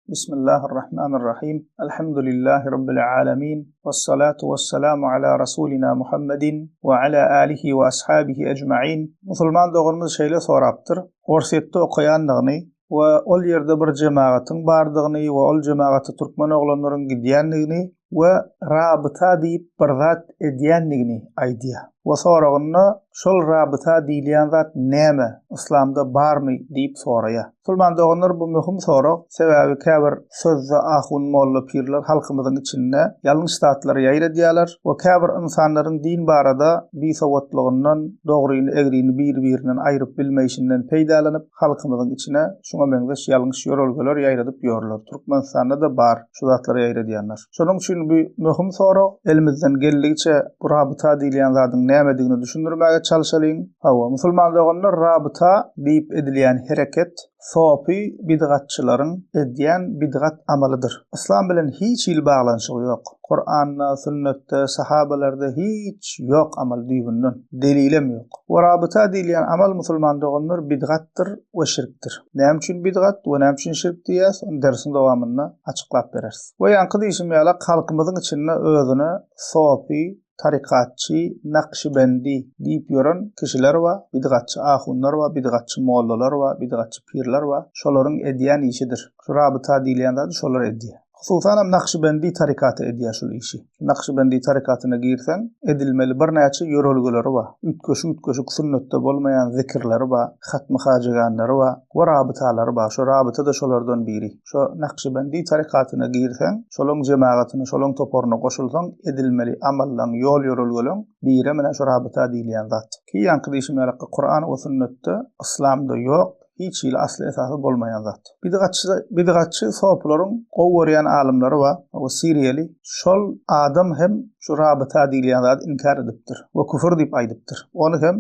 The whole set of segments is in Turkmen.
Bismillahirrahmanirrahim. Elhamdülillahi Rabbil alemin. Vessalatu vesselamu ala Rasulina Muhammedin we ala alihi we ashabihi ecmain. Musulman doganymyz şeýle sorapdyr. Orsýetde okaýandygyny we ol ýerde bir jemagatyň bardygyny we ol jemagata türkmen oglanlaryň gidýändigini we rabyta diýip bir zat edýändigini aýdýar. We soragynda şol rabyta diýilýän zat näme, yslamda barmy diýip soraýar. Musulman doganlar bu möhüm sorag, sebäbi käbir sözde ahun molla pirler halkymyzyň içinde ýalňyş zatlary ýaýradýarlar we käbir ynsanlaryň din barada bisowatlygyndan, dogryny egrini bir birinden aýryp bilmeýşinden peýdalanyp halkymyzyň içine şuňa meňzeş ýalňyş ýörelgeler ýaýradyp ýörler. Türkmenistanda-da bar şu zatlary ýaýradýanlar. Şonuň üçin bu möhüm sorag, elimizden geldigiçe bu rabyta diýilýän zadyň nämedigini düşündirmäge çalşalyň. Hawa, musulman doganlar rabyta diýip edilýän hereket sopy bidgatçylaryň edýän bidgat amalydyr. Yslam bilen hiç hili baglanyşygy ýok. Kuranda, sünnetde, sahabalarda hiç ýok amal düýbünden. Delilem ýok. We rabyta diýilýän amal musulman doganlar bidgatdyr we şirkdir. Näme üçin bidgat we näme üçin şirk diýýäs, ony dersiň dowamynda açyklap bereris. We ýaňky diýşim ýalak halkymyzyň içinde özüne sopy, tarykatçy, nakşibendi diýip ýören kişiler bar, bidgatçy ahunlar bar, bidgatçy mollalar bar, bidgatçy pirler bar. Şolaryň edýän işidir. Şu rabyta diýilýän zady şolar edýär. Hususanam Nakşibendi tarykaty edýär şul işi. Nakşibendi tarykatyna girseň, edilmeli birnäçe ýörelgeleri bar. Üýtgeşik-üýtgeşik sünnetde bolmaýan zikirleri bar, hatmy-hajeganlary bar we rabytalary bar. Şo rabyta-da şolardan biri. Şo Nakşibendi tarykatyna girseň, şolaň jemagatyna, şolaň toparyna goşulsaň, edilmeli amallaň, ýol-ýörelgeleň birem ine şo rabyta diýilýän zat. Ki ýaňky diýşim ýalakka Kuran we sünnetde, yslamda ýok, hiç hili asly esasy bolmaýan zat. Bidgatçy bidgatçy sopularyň gowy görýän alymlary bar, o siriýaly. Şol adam hem şu rabyta diýilýän zady inkär edipdir we küfür diýip aýdypdyr. Ony hem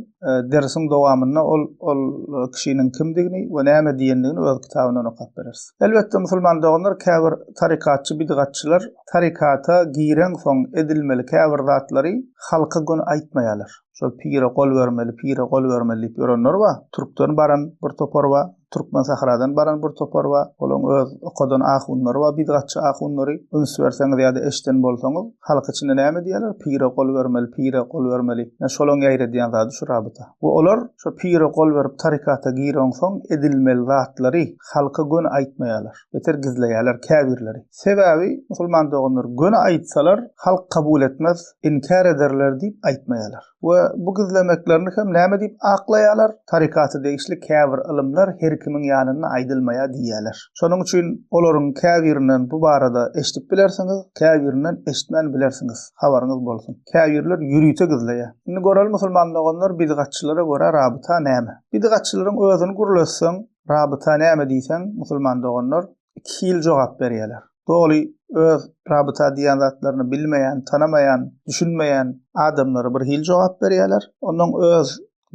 dersiň dowamynda ol ol kişiniň kimdigini we näme diýendigini öz kitabyndan okap bereris. Elbetde musulman doganlar käbir tarykatçy bidgatçylar tarykata gireňsoň edilmeli käbir zatlary halka göni aýtmaýarlar. Şol pire gol bermeli, pire gol bermeli diýip ýörenler bar. Türkden baran bir topar bar, türkmen sahradan baran bir topar bar. Olaň öz okadan ahunlary bar, bidgatçy ahunlary. Üns berseňiz ýa-da eşiden bolsaňyz, halk içinde näme diýýärler? Pire gol bermeli, pire gol bermeli. Ine şolaň ýaýradýan zady şu rabyta. We olar şo pire gol berip tarykata gireňsoň edilmeli zatlary halka göni aýtmaýarlar. Beter gizleýärler käbirleri. Sebäbi musulman doganlar göni aýtsalar halk kabul etmez, inkär ederler diýip aýtmaýarlar. We bu gizlemeklerini hem näme diýip aklaýarlar? Tarykata degişli käbir ylymlar her kimiň ýanynda aýdylmaýar diýýärler. Şonuň üçin olaryň käbirinden bu barada eşidip bilersiňiz, käbirinden eşitmän bilersiňiz. Habaryňyz bolsun. Käbirler ýörite gizleýär. Indi göreli musulman doganlar bidgatçylara görä rabyta näme? Bidgatçylaryň özüni gürletseň, Rabyta näme diýseň, musulman doganlar iki hili jogap berýärler. Doly öz rabyta diýýän zatlaryny bilmeýän, tanamaýan, düşünmeýän adamlara bir hili jogap berýärler. Ondan öz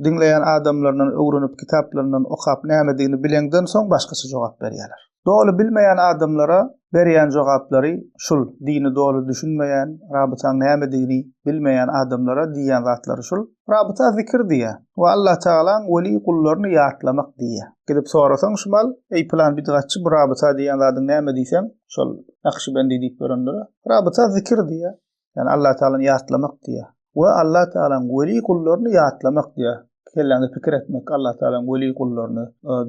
diňleýän adamlaryndan öwrenip, kitaplaryndan okap nämedigini bileňden soň başgaça jogap berýärler. Doly bilmeýän adamlara berýän jogaplary şul, dini doly düşünmeýän, rabytaň nämedigini bilmeýän adamlara diýýän zatlary şul. Rabyta zikir diýýär we Allah Tagalaň weli gullaryny ýatlamak diýýär. Gidip sorasaň şu mal, eý pylan bidgatçy bu rabyta diýýän zadyň näme diýseň, şol Nakşibendi diýip ýörenlere, rabyta zikir diýýär. Ýagny Allah Tagalany ýatlamak diýýär. We Allah Tagalaň weli gullaryny ýatlamak diýýär. Kelläňde pikir etmek, Allah Tagalaň weli gullaryny,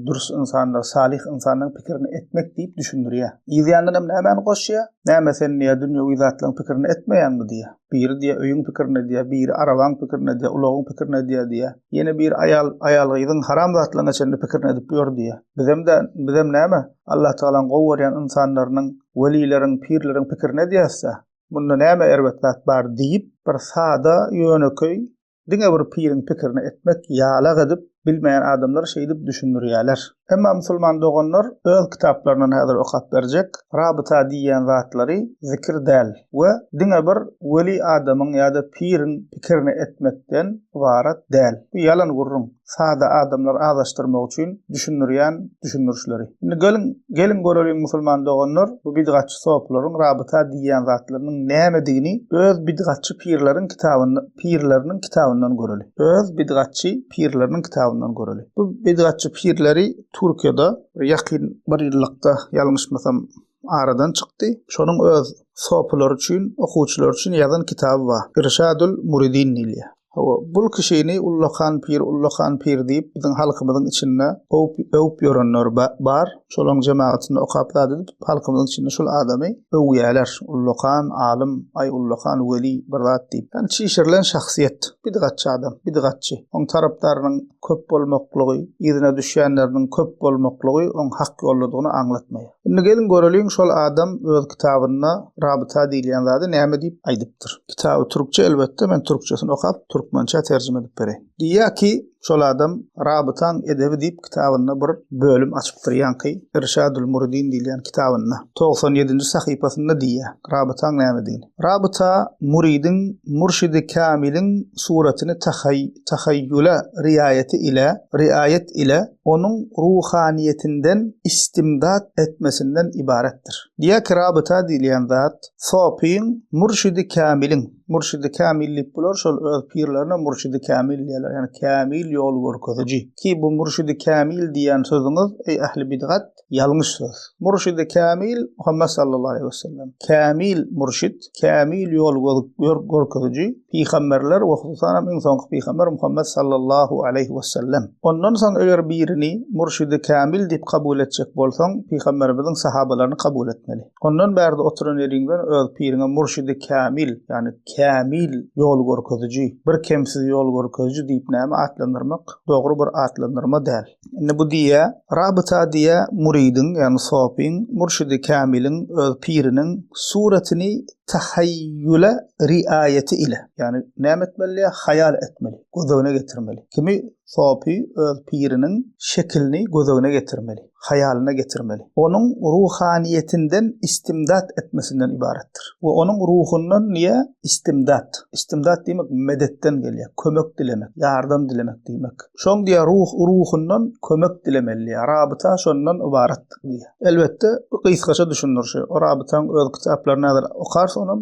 dürs ynsanlar, salyh ynsanlaryň pikirini etmek diýip düşündirýär. Yz ýanyndan hem nämäni goşýar? Näme sen diýýär, dünýewi zatlaryň pikirini etmeýäňmi diýýär. Biri diýýär, öýüň pikirini edýär, biri arabaň pikirini edýär, ulagyň pikirini edýär diýýär. Ýene biri aýal, aýal-gyzyň haram zatlaryna çenli pikirini edip ýör diýýär. Bizem-de, bizem näme, Allah Tagalaň gowy görýän ynsanlarynyň, welileriň, pirleriň pikirini edýäs-dä. Munda näme erbet zat bar diýip, bir sada, ýönekeý Diňe bir piriň pikirini etmek ýalak edip bilmeýän adamlar şeýdip düşündirýäler. Emma musulman doganlar öz kitaplaryndan häzir okap berjek rabyta diýýän zatlary zikir däl we diňe bir weli adamyň ýa-da piriň pikirini etmekden ybarat däl. Bu ýalan gürrüň. Sada adamlary azaşdyrmak üçin düşündirýän düşündirişleri. Indi geliň geliň göreliň musulman doganlar bu bidgatçy sopularyň rabyta diýýän zatlarynyň nämedigini öz bidgatçy pirleriň kitabynda pirleriniň kitabyndan göreli. Öz bidgatçy pirleriniň kitabyndan göreli. Bu bidgatçy pirleri Türkiýede bir ýakyn bir ýyllykda ýalňyşmasam. aradan çykdy. Şonuň öz sopulary üçin, okuwçylary üçin ýazan kitaby bar. Irşadul Muridin diýilýär. Hawa, bul kişini ullakan pir, ullakan pir diýip biziň halkymyzyň içinde öwüp, öwüp ýörenler bar. Şolaryň jemagatynda okap zat edip, halkymyzyň içinde şul adamy öwýäler. Ullakan alym, aý ullakan weli bir zat diýip. Ýagny çişirilen şahsyýet, bidgatçy adam, bidgatçy. Oň tarapdarynyň köp bolmaklygy, yzyna düşýänleriniň köp bolmaklygy oň hak ýoldadygyny aňlatmaýar. Indi geliň göreliň şol adam öz kitabynda rabyta diýilýän zady näme diýip aýdypdyr. Kitaby türkçe elbetde men türkçesini okap türkmençä terjime edip bereýin. Diýýär ki şol adam Rabytaň edebi diýip kitabynda bir bölüm açypdyr ýaňky Irşadül Muridin diýilýän kitabynda. 97-nji sahypasynda diýýär rabytaň nämedigini. Rabyta muridiň murşidi kämiliň suratyny tahaýýula riaýeti ile riaýet ile onuň ruhanyýetinden istimdat etmesinden ybaratdyr. Diýýär ki, rabyta diýilýän zat sopyň mürşidi kämiliň, mürşidi kämil diýip bular şol öz pirlerine mürşidi kämil diýýärler, ýagny kämil ýol görkeziji. Ki bu mürşidi kämil diýýän sözüňiz, eý ähli bidgat, ýalňyş söz. Mürşidi kämil Muhammet sallallahu aleýhi wesellem. Kämil mürşit, kämil ýol görkeziji pygamberler we hususanam iň soňky pygamber Muhammet sallallahu aleýhi wesellem. Ondan soň eger birini mürşidi kämil diýip kabul etjek bolsaň, pygamberimiziň sahabalaryny kabul etmeli. Ondan bärde oturan ýeriňden öz piriňe mürşidi kämil, ýagny kämil ýol görkeziji, bir kemsiz ýol görkeziji diýip näme atlandyrmak dogry bir atlandyrma däl. Indi bu diýýä, rabyta diýýä müridiň, ýagny sopyň, mürşidi kämiliň, öz piriniň suratyny tahaýýula riaýeti ile, ýagny näme etmeli diýýä, haýal etmeli, göz öňüne getirmeli. Kimi? Sopy öz piriniň şekilini göz öňüne getirmeli, haýalyna getirmeli. Onuň ruhanyýetinden istimdat etmesinden ybaratdyr. We onuň ruhundan diýýä, istimdat. Istimdat diýmek medetden gelýär, kömek dilemek, ýardam dilemek diýmek. Şoň diýýär, ruh, ruhundan kömek dilemeli diýýär. Rabyta şondan ybarat diýýär. Elbetde, bu gysgaça düşündirişi. O rabytaň öz kitaplaryny häzir okarys onam.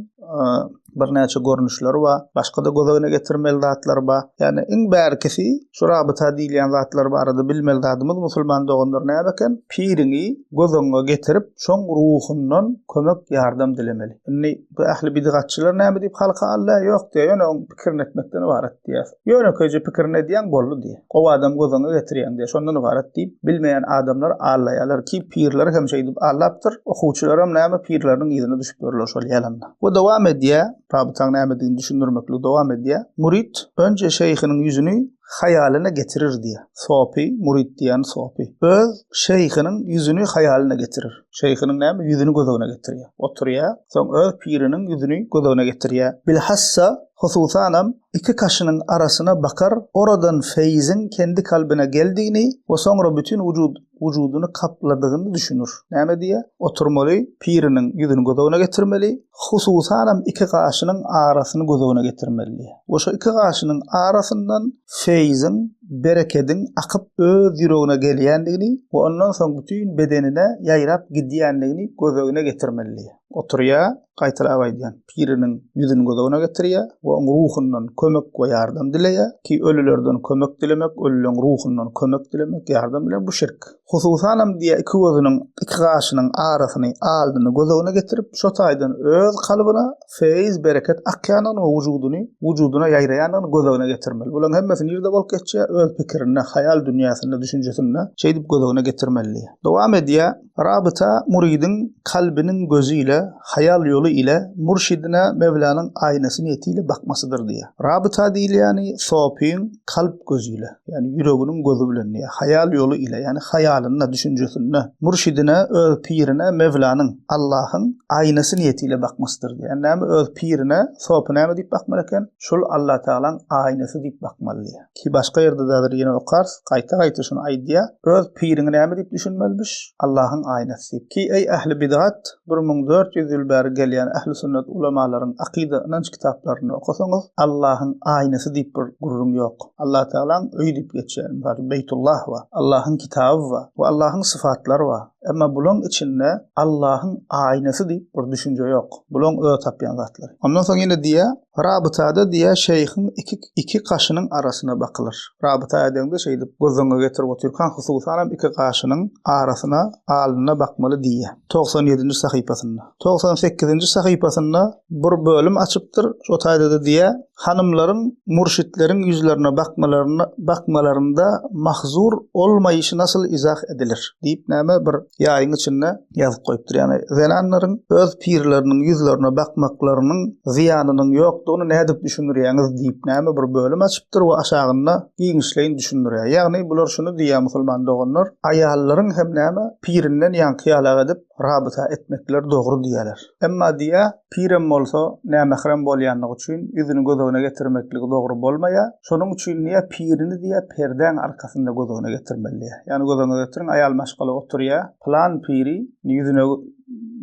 Birnäçe görnüşleri bar. Başga-da göz öňüne getirmeli zatlar bar. Ýagny iň bärkisi şu rabyta diýilýän zatlar barada bilmeli zadymyz musulman doganlar näme eken? Piriňi göz öňüňe getirip, şoň ruhundan kömek, ýardam dilemeli. Indi bu ähli bidgatçylar näme diýip halka aldaýar? Ýok diýýär, ýöne oň pikirini etmekden ybarat diýýär. Ýönekeýje pikirini edýäň boldy diýýär. Gowy adam göz öňüňe getirýäň diýýär. Şondan ybarat diýip, bilmeýän adamlar aldaýarlar ki, pirleri hem şeýdip aldapdyr. Okuwçylaram näme pirleriniň yzyna düşüp ýörler şol ýalanda. We dowam edýär, rabytaň nämedigini düşündirmekligi dowam edýär. Mürit önje şeýhiniň ýüzüni haýalyna getirir diýýär. Sopy, mürit diýýän sopy. Öz şeýhiniň ýüzüni haýalyna getirir. Şeýhiniň näme ýüzüni göz öňüne getirýär. Oturýar, soň öz piriniň ýüzüni göz öňüne getirýär. Bilhassa, hususanam, iki kaşynyň arasyna bakar, oradan feýziň kendi kalbyna geldigini we soňra bütin wujud wujudyny kapladygyny düşünür. Näme diýýär? Oturmaly, piriniň ýüzüni göz öňüne getirmeli, hususanam iki gaşynyň arasyny göz öňüne getirmeli diýýär. We şo iki gaşynyň arasyndan feýziň, berekediň akyp öz ýüregine gelýändigini we ondan soň bütin bedenine ýaýrap gidýändigini göz öňüne getirmeli diýýär. Oturýar, gaýtalap aýdýan, piriniň ýüzüni göz öňüne getirýär we oň ruhundan kömek we ýardam dileýär ki, ölülerden kömek dilemek, ölüleň ruhundan kömek dilemek, ýardam dilemek bu şirk. Hususanam diýýär, iki gözüniň, iki gaşynyň arasyny, alnyny göz öňüne getirip, şo taýdan öz kalbyna feýz, bereket akýandygyny we wujudyny, wujudyna ýaýraýandygyny göz öňüne getirmeli. Bularyň hemmesi nirde bolup geçýär? Öz pikirinde, haýal dünýäsinde, düşünjesinde şeýdip göz öňüne getirmeli diýýär. Dowam edýär. Rabyta müridiň kalbynyň gözi ile, haýal ýoly ile mürşidine Mewlanyň aýnasy niýeti ile bakmasydyr diýýär. Rabyta diýilýäni sopyň kalp gözi ile, ýagny ýüreginiň gözi bilen diýýär. Haýal ýoly ile, ýagny haýalynda, düşünjesinde mürşidine, öz pirine Mewlanyň, Allahyň, aýnasy niýeti ile bakmasydyr diýýär. Ýagny näme öz pirine sopy näme diýip bakmaly eken? Şul Allatagalaň aýnasy diýip bakmaly diýýär. Ki başga ýerde-de häzir ýene okarys, gaýta-gaýta şuny aýdýar. Öz piriňi näme diýip düşünmelimiş? Allahyň aýnasy diýip. Ki eý ähli bidgat, 1400 ýyl bäri gelýän ähli sünnet ulamalaryň akyda ynanç kitaplaryny okasaňyz, Allahyň aýnasy diýip bir gürrüň ýok. Allatagalaň öýi diýip geçýär. Mysal üçin Beýtullah bar, Allahyň kitaby bar we Allahyň sypatlary bar. Emma bulaň içinde Allahyň aýnasy diýip bir düşünje ýok. Bulaň öz tapýan zatlary. Ondan soň ýene diýýär. Rabytada diýýär, şeýhiň iki iki gaşynyň arasyna bakylar. Rabyta edeňde şeýdip gözüňe getirip otyrkaň, hususanam iki gaşynyň arasyna, alnyna bakmaly diýýär. 97-nji sahypasynda. 98-nji sahypasynda bir bölüm açypdyr, şo taýda-da diýýär, Hanymlaryň mürşitleriň ýüzlerine bakmalaryna bakmalarynda mahzur olmaýşy nasyl izah edilir? diýip näme bir ýaýyň içinde ýazyp goýupdyr. Ýagny zenanlaryň öz pirleriniň ýüzlerine bakmaklarynyň zyýanynyň ýokdugyny nädip düşündirýäňiz diýip näme bir bölüm açypdyr we aşagynda giňişleýin düşündirýär. Ýagny bular şuny diýýär musulman doganlar, aýallaryň hem näme pirinden ýaňky ýalak edip rabyta etmekleri dogry diýýärler. Emma diýýär, pirem bolsa nämährem bolýanlygy üçin ýüzüni gözegine getirmekligi dogry bolmaýar. Şonuň üçin diýýär, pirini diýýär perdäň arkasynda gözegine getirmeli diýýär. Ýagny gözüňize getiriň aýal maşgala oturýar, Pylan piri ýüzüne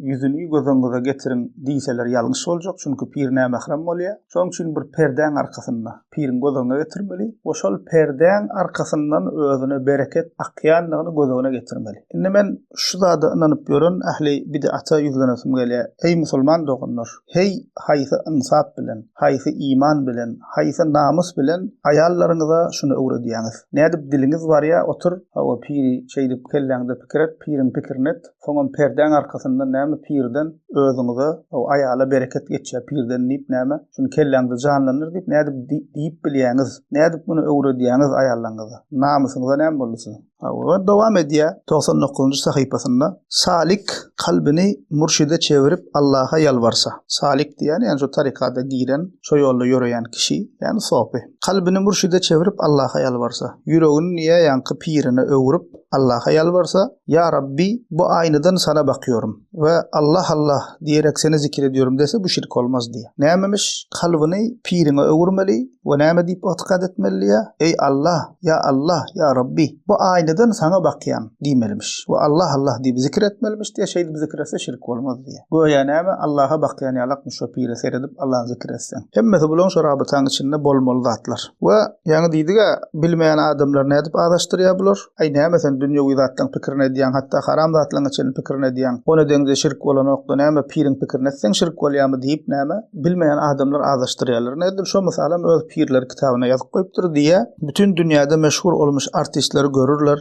ýüzüni göz öňüňize getiriň diýseler ýalňyş boljak, çünki pir nämährem bolýar. Şonuň üçin bir perdäň arkasynda piriň göz öňüne getirmeli we şol perdäň arkasyndan özüne bereket akýandygyny göz öňüne getirmeli. Indi men şu zada ynanyp ýören ähli bid'ata ýüzlenesim gelýär. Eý musulman doganlar! Heý haýsy ynsap bilen, haýsy iman bilen, haýsy namys bilen aýallaryňyza şuny öwredýäňiz? Nädip diliňiz barýa otur, hawa piri şeýdip kelläňde pikir et, piriň pikirini et, soňam perdäň arkasyndan näme pirden özüňize o aýala bereket geçýä pirden diýip näme şuny kelläňde janlandyr diýip nädip diýip bilýäňiz? Nädip muny öwredýäňiz aýallaňyza? Namysyňyza näme boldy siziň? We dowam edýär 99-njy sahypasynda, Salik kalbyny mürşide çevirip Allaha ýalbarsa. Salik diýýän, ýagny şo tarikada giren, şo ýolda ýöreýän kişi, ýagny sopy. Kalbyny mürşide çevirip Allaha ýalbarsa. Ýüregini diýýär ýaňky pirine öwrüp Allaha ýalbarsa, Ýa Rabbi, bu aýnadan sana bakýorym we Allah Allah diýerek seni zikir edýorum dese bu şirk bolmaz diýýär. Nämemiş? Kalbyny piriňe öwürmeli, We näme diýip ygtykat etmeli diýýär? Eý Allah, ýa Allah, ýa Rabbi, bu aýnadan saňa bakýan diýmelimiş. We Allah Allah diýip zikir etmelimiş diýýär, şeýdip zikir etse şirk bolmaz diýýär. Göýä näme, Allaha bakýan ýalakmyş şo pire seredip Allahny zikir etseň. Hemmesi bulaň şo rabytaň içinde bolmaly zatlar. We ýaňy diýdig-ä, bilmeýän adamlary nädip azaşdyrýar bular? Aý näme sen dünýewi zatlaň pikirini edýäň, hatda haram zatlaňa çenli pikirini edýäň. Ony edeňde şirk bolanokda näme piriň pikirini etseň şirk bolýamy diýip näme bilmeýän adamlar azaşdyrýarlar. Ine edil şo mysalam öz pirleri kitabyna ýazyp goýupdyr diýýä. Bütün dünýäde meşhur olmuş artistleri görürler,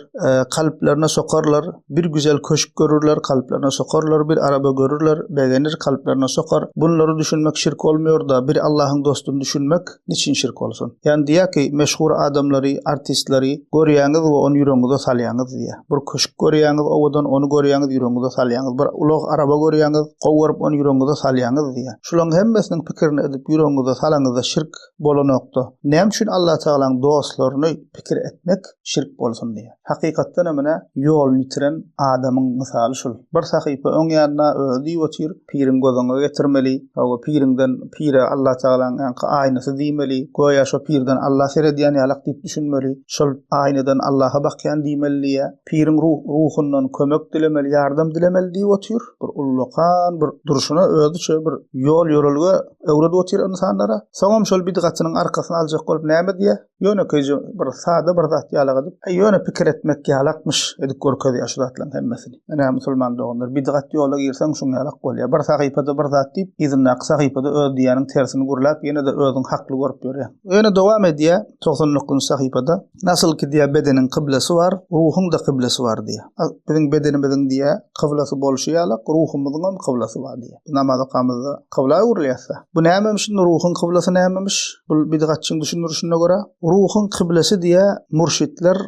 kalplerine sokarlar, bir güzel köşk görürler, kalplerine sokarlar, bir araba görürler, begenir, kalplerine sokar. Bunlary düşünmek şirk olmuýorda bir Allahyň dostuny düşünmek Niçin şirk bolsun? Ýagny diýýär ki, meşhur adamlary, artistleri görýäňiz we ony ýüregiňize salýaňyz diýýär. Bir köşk görýäňiz owadan, ony görýäňiz, ýüregiňize salýaňyz. Bir ulag, araba görýäňiz, gowy görüp ony ýüregiňize salýaňyz diýýär. Şularyň hemmesiniň pikirini edip ýüregiňize salaňyzda şirk bolanokda, näme üçin Allatagalaň dostlaryny pikir etmek şirk bolsun diýýär. Hakykatdan hem ine ýoluny ýitiren adamyň mysaly şul. Bir sahypa öň ýanyna özi diýip otyr, piriň gözüňe getirmeli, hawa piriňden pire Allatagalaň ýaňky aýnasy diýmeli, göýä şo pirden Alla seredýän ýalak diýip düşünmeli, şol aýnadan Allaha bakýan diýmeli diýýär. Piriň ruhundan kömek dilemeli, ýardam dilemeli diýip otyr. Bir ullakan bir durşuna özüçe bir ýol-ýörelge öwredip otyr ynsanlara. Soňam şol bidgatynyň arkasyny aljak bolup näme diýýär? Ýönekeýje bir sada bir zat ýalak edip, äý ýöne pikir etmek ýalakmyş edip görkezýär şu zatlaryň hemmesini. Ine musulman doganlar, bidgat ýola girseň şuň ýalak bolýar. Bir sahypada bir zat diýip, yzyndaky sahypada öz diýýäniň tersini gürläp, ýene-de özüň hakly görüp ýörýäň. Ýöne dowam edýär, 99 sahypada, Nasyl ki diýýär bedeniň kyblasy bar, ruhuň-da kyblasy bar diýýär. Biziň bedenimiziň diýýär kyblasy bolşy ýalak, ruhumyzyňam kyblasy bar diýýär. Namaz okamyzda kybla öwrülýäs-dä. Bu nämemiş indi ruhuň kyblasy nämemiş? Bu bidgatçyň düşündirişine görä, ruhuň kyblesi diýä mürşitler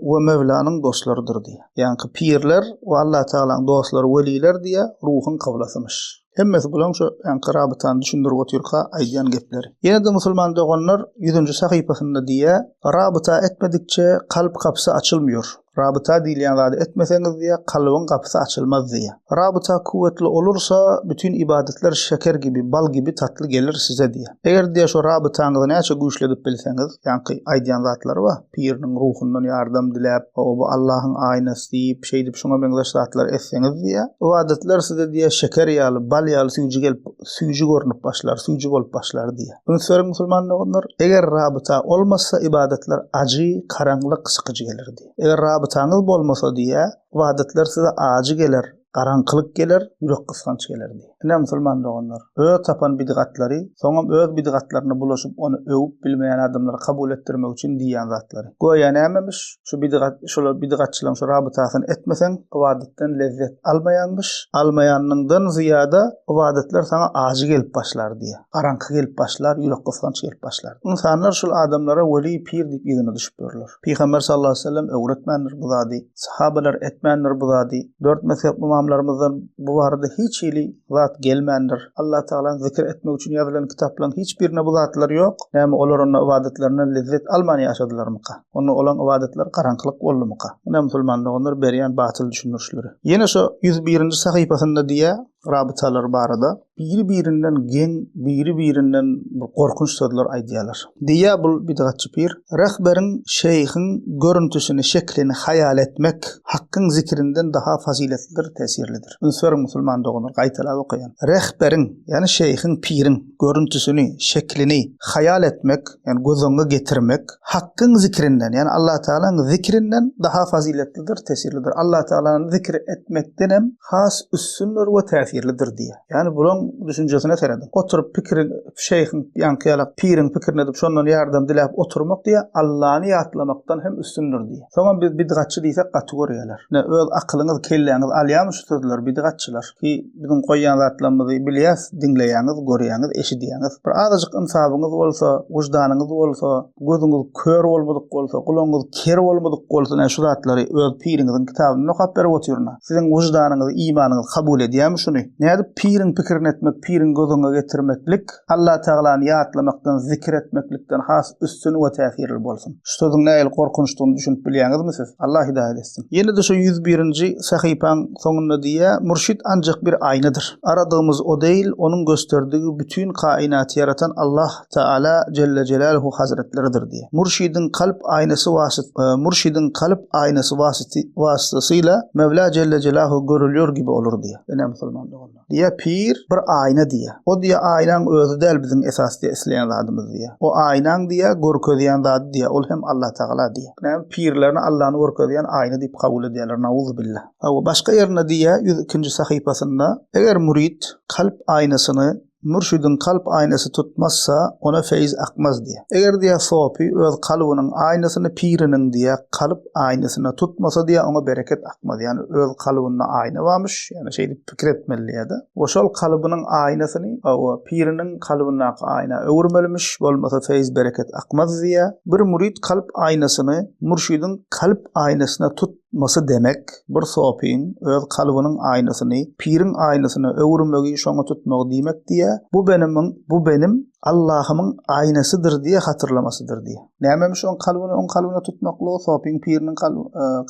we Mewlanyň dostlarydyr diýä. Ýaňky pirler we Allatagalaň dostlary weliler diýä ruhuň kyblasymyş. Hemmesi bulaň şu ýaňky rabytany düşündirip otyrka aýdýan gepleri. Ýene-de musulman doganlar ýüzünji sahypasynda diýä, rabyta etmedikçe kalp gapysy açylmýor. Rabyta diýilýän zady etmeseňiz diýýär, kalbyň gapysy açylmaz diýýär. Rabyta kuwwetli olursa, bütin ybadatlar şeker gibi, bal gibi tatly gelir size diýýär. Eger diýýär, şo rabytaňyzy näçe güýçli edip bilseňiz, ýaňky aýdýan zatlary bar, piriniň ruhundan ýardam diläp, hawa bu Allahyň aýnasy diýip, şeýdip şuňa meňzeş zatlary etseňiz diýýär, ybadatlar size diýýär, şeker ýaly, bal ýaly süýji gelip, süýji görnüp başlar, süýji bolup başlar diýýär. Üns beriň musulman doganlar, eger rabyta olmasa ybadatlar ajy, karaňlyk, sykyjy geler diýýär. Eger rabytaňyz bolmasa diýýär, ybadatlar size ajy geler, Garaňkylyk geler, ýürek gysganç geler diýýär. Ine, musulman doganlar, öz tapan bidgatlary, soňam öz bidgatlaryna bulaşyp ony öwüp bilmeýän adamlara kabul etdirmek üçin diýýän zatlary. Göýä nämemiş, şu bidgat, şolar bidgatçylaryň şu rabytasyny etmeseň, ybadatdan lezzet almaýaňmyş, almaýanyňdan zyýada ybadatlar saňa ajy gelip başlar diýýär. Garaňky gelip başlar, ýürek gysganç gelip başlar. Ynsanlar şul adamlara weli, pir diýip yzyna düşüp ýörler. Pygamber sallallahu aleýhi we sellem öwretmändir bu zady. Sahabalar etmändir bu zady. Dört mezhep ymamlarymyzdan bu barada hiç hili zat gelmändir. Allah Tagalany zikir etmek üçin ýazylan kitaplaryň hiç birinde bu zatlar ýok. Näme olar onda ybadatlaryndan lezzet alman ýaşadylarmyka? Onda olaň ybadatlary garaňkylyk boldumyka? Ine musulman doganlar berýän batyl düşündirişleri. Ýene şo 101-nji sahypasynda diýýär, rabytalary barada biri-birinden geň, biri-birinden bir gorkunç sözler aýdýarlar. Diýýär bul bidgatçy pir, Rehberiň, şeýhiň görüntüsini, şeklini haýal etmek Hakkyň zikrinden daha fazyletlidir, täsirlidir. Üns beriň musulman doganlar, gaýtalap okaýan. Rehberiň, ýagny şeýhiň, piriň görüntüsini, şeklini haýal etmek, ýagny göz öňüňe getirmek Hakkyň zikrinden, ýagny Allatagalaň zikrinden daha fazyletlidir, tesirlidir. Allatagalany zikr etmekdenem has üstündir we täsirlidir diýýär. Ýagny bulaň düşünjesine serediň. Oturyp pikiriň, şeýhiň, ýaňky ýalak piriň pikirini edip şondan ýardam diläp oturmak diýýär, Allany ýatlamakdan hem üstündir diýýär. Soňam biz bidgatçy diýsek gaty görýärler. Ine öz akylyňyz, kelläňiz alýarmy şu sözleri bidgatçylar? Ki biziň goýýan zatlarymyzy bilýäs, diňleýäňiz, görýäňiz, eşidýäňiz. Bir azajyk ynsabyňyz bolsa, wyždanyňyz bolsa, gözüňiz kör bolmadyk bolsa, gulagyňyz ker bolmadyk bolsa, ine şu zatlary öz piriňiziň kitabyndan okap berip otyryn-a. Siziň wyždanyňyz, imanyňyz kabul edýärmi şuny? Nädip piriň pikirini etmek, piriň göz öňüňe getirmeklik Allatagalany ýatlamakdan, zikir etmeklikden has üstün we täsirli bolsun? Şu sözüň nähili gorkunçdygyny düşünip bilýäňizmi siz? Allah hidaýat etsin. Ýene-de şu 101-nji sahypaň soňunda diýýär, Mürşit anjak bir aýnadyr. Aradygymyz o deýil, onuň gösterdigi bütin kainaty ýaratan Allah Taala Jelle Jelaluhu Hazretleridir diýýär. Mürşidiň kalp aýnasy wasyt Mürşidiň kalp aýnasy wasyty wasytasyla Mewla Jelle Jelahu görülýär gibi olur diýýär. Ine musulman doganlar. Diýýär, pir bir aýna diýýär. O diýýär, aýnaň özi däl biziň esas diýýär, isleýän zadymyz diýýär. O aýnaň diýýär, görkezýän zady diýýär, ol hem Allatagala diýýär. Näme, pirlerini Allany görkezýän aýna diýip kabul edýärler, nauzubilla. Hawa, başga ýerinde diýýär, 102-nji sahypasynda, Eger mürit kalp aýnasyny Mürşidiň kalp aýnasy tutmazsa, ona feýz akmaz diýýär. Eger diýýär, sopy öz kalbynyň aýnasyny piriniň diýýär, kalp aýnasyna tutmasa diýýär, oňa bereket akmaz. Ýagny öz kalbynda aýna barmyş, ýagny şeýdip pikir etmeli diýýär-de. We şol kalbynyň aýnasyny, hawa, piriniň kalbyndaky aýna öwürmelimiş, bolmasa feýz bereket akmaz diýýär. Bir mürit kalp aýnasyny mürşidiň kalp aýnasyna tut Masy demek, bir sopyň öz kalbynyň aýnasyny piriň aýnasyna öwürmegi, şoňa tutmagy diýmek diýýär. Bu benimiň, bu benim Allahymyň aýnasydyr diýe hatyrlamasydyr diýýär. Nämemiş oň kalbyny oň kalbyna tutmaklygy, sopyň piriniň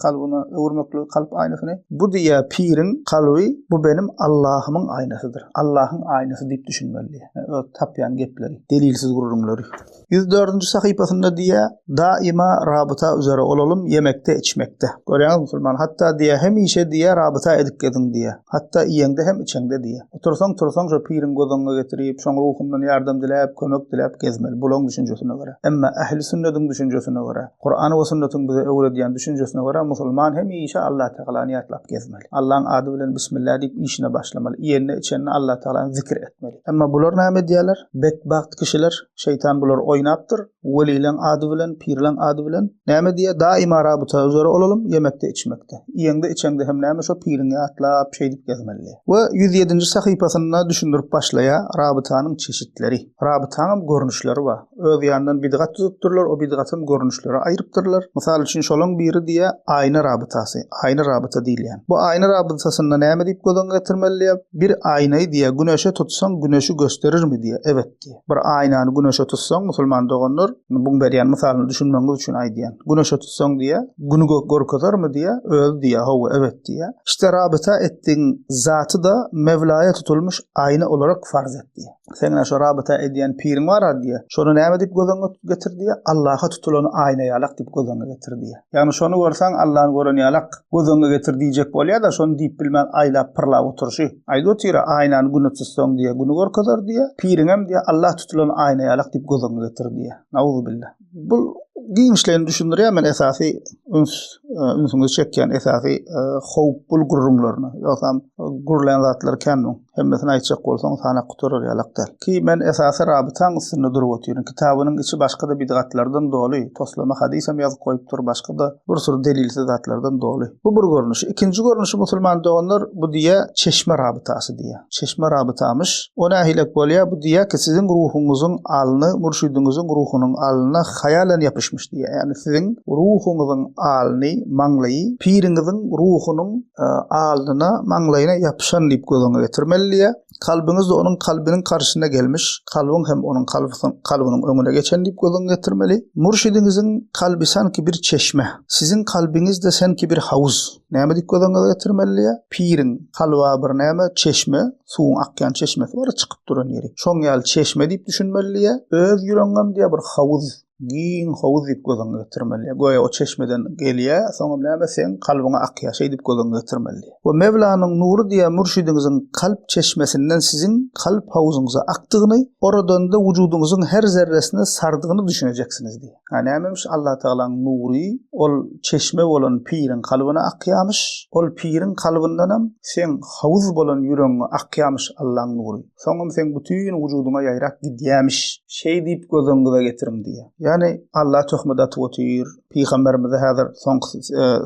kalbyna öwürmekligi, kalp aýnasyny? Bu diýýär, piriň kalby, bu benim Allahymyň aýnasydyr. Allahyň aýnasy diýip düşünmeli diýýär. Öz tapýan gepleri, delilsiz gürrüňleri. 104-nji sahypasynda diýýär, Daima rabyta üzere olalym, ýemekde, içmekde. Görýäňizmi musulman, hatda diýýär, hemişe diýýär, rabyta edip geziň diýýär. Hatda iýeňde hem içeňde diýýär. Otursaň, tursaň şo piriň göz öňüňe getirip, şoň ruhundan ýardam diläp, kömek diläp gezmeli, bulaň düşünjesine görä. Emma ähli sünnediň düşünjesine görä, Kuran we sünnetiň bize öwredýän düşünjesine görä, musulman hemişe Allatagalany ýatlap gezmeli. Allaň ady bilen Bismillah diýip işine başlamaly, iýende, içende Allatagalany zikir etmeli. Emma bular näme edýärler? Betbagt kişiler. Şeýtan bulary oýnapdyr, welileň ady bilen, pirleň ady bilen. Näme diýýär, daima rabyta üzere bolalym, ýemekde, içmekde. Iýeňde, içeňde hem näme şo piriňi ýatlap, şeýdip gezmeli. We 107-nji sahypasynda düşündirip başlaýar, rabytanyň çeşitleri. Rabytaňam görnüşleri bar. Öz ýanyndan bidgat düzüpdirler, o bidgatam görnüşlere aýrypdyrlar. Mysal üçin, şolaň biri diýýär, aýna rabytasy, aýna rabyta diýilýän. Bu aýna rabytasynda näme diýip göz öňüňe getirmeli diýýär, bir aýnaýy diýýär, güneşe tutsaň, güneşi gösterirmi diýýär. Evet. Diýýär. Bir aýnany güneşe tutsaň, musulman doganlar, indi buň berýän mysalyny düşünmegiňiz üçin aýdýan. Güneşe tutsaň diýýär, Güni görkezermi diýýär, özi diýýär, hawa, evet diýýär. Işte rabyta etdigiň zaty-da Mewlaýa tutulmyş aýna olarak farz et diýýär. Seň şo rabyta edýän piriň bar-a diýýär. Şony näme diýip göz öňüňe getir diýýär? Allaha tutulan aýna ýalak diýip göz öňüňe getir diýýär. Ýagny şony görseň Allany gören ýalak göz öňüňe getir diýjek bolýar-da, şony diýip bilmän aýlap pyrlap oturyşy. Aýdyp otyr-a, aýnany güne tutsaň diýýär, güni görkezer diýýär. Piriňem diýýär, Allah tutulan aýna ýalak diýip göz öňüňe getir diýýär. Nauzubilla. Bu giňişleýin düşündirýär men esasy üns e, ünsüňizi çekýän esasy e, howp bul gürrüňlerine. Ýogsam gürlän zatlar kän muň. Hemmesini aýtjak bolsaň sanak gutarar ýalak däl. Ki men esasy rabytaň üstünde durup otyryn. Kitabynyň içi başga-da bidgatlardan doly. Toslama hadysam ýazyp goýupdyr, başga-da bir sürü delilsiz zatlardan doly. Bu bir görnüşi. Ikinji görnüşi musulman doganlar bu diýä çeşme rabytasy diýä. Çeşme rabytamyş. O nähilek bolýa? Bu diýýär ki, siziň ruhuňyzyň alny mürşidiňiziň ruhunyň alnyna haýalan ýapyşmyş diýýär. Ýagny siziň ruhuňyzyň alny, maňlaýy piriňiziň ruhunyň alnyna, maňlaýyna ýapyşan diýip göz öňüne getirmeli diýýär. Kalbyňyz-da onuň kalbynyň garşysyna gelmiş, kalbyň hem onuň kalbynyň öňüne geçen diýip göz öňüne getirmeli. Mürşidiňiziň kalby sanki bir çeşme, siziň kalbyňyz-da sanki bir hawuz. Näme diýip göz öňüňize getirmeli diýýär. Piriň kalba bir näme çeşme, suwuň akýan çeşmesi bar, çykyp duran ýeri. Şoň ýaly çeşme diýip düşünmeli diýýär. Öz ýüregiňem diýýär bir howuz, giň howuz diýip göz öňüňe getirmeli diýýär. Göýä o çeşmeden gelýär, soňam näme seň kalbyňa akýar, şeý diýip göz öňüňe getirmeli diýýär. We Mewlanyň nury diýýär mürşidiňiziň kalp çeşmesinden siziň kalp howzuňyza akdygyny, oradan-da wujudyňyzyň her zerresine sardygyny düşünejeksiniz diýýär. Ha nämemiş Allatagalaň nury ol çeşme bolan piriň kalbyna akýamyş, ol piriň kalbyndanam seň howuz bolan ýüregiňe akýamyş Allaň nury. Soňam seň bütin wujudyňa ýaýrap gidýämiş. Şeý diýip göz öňüňize getiriň diýýär. Ýagny Alla töhmet atyp otyr, pygamberimize häzir soňky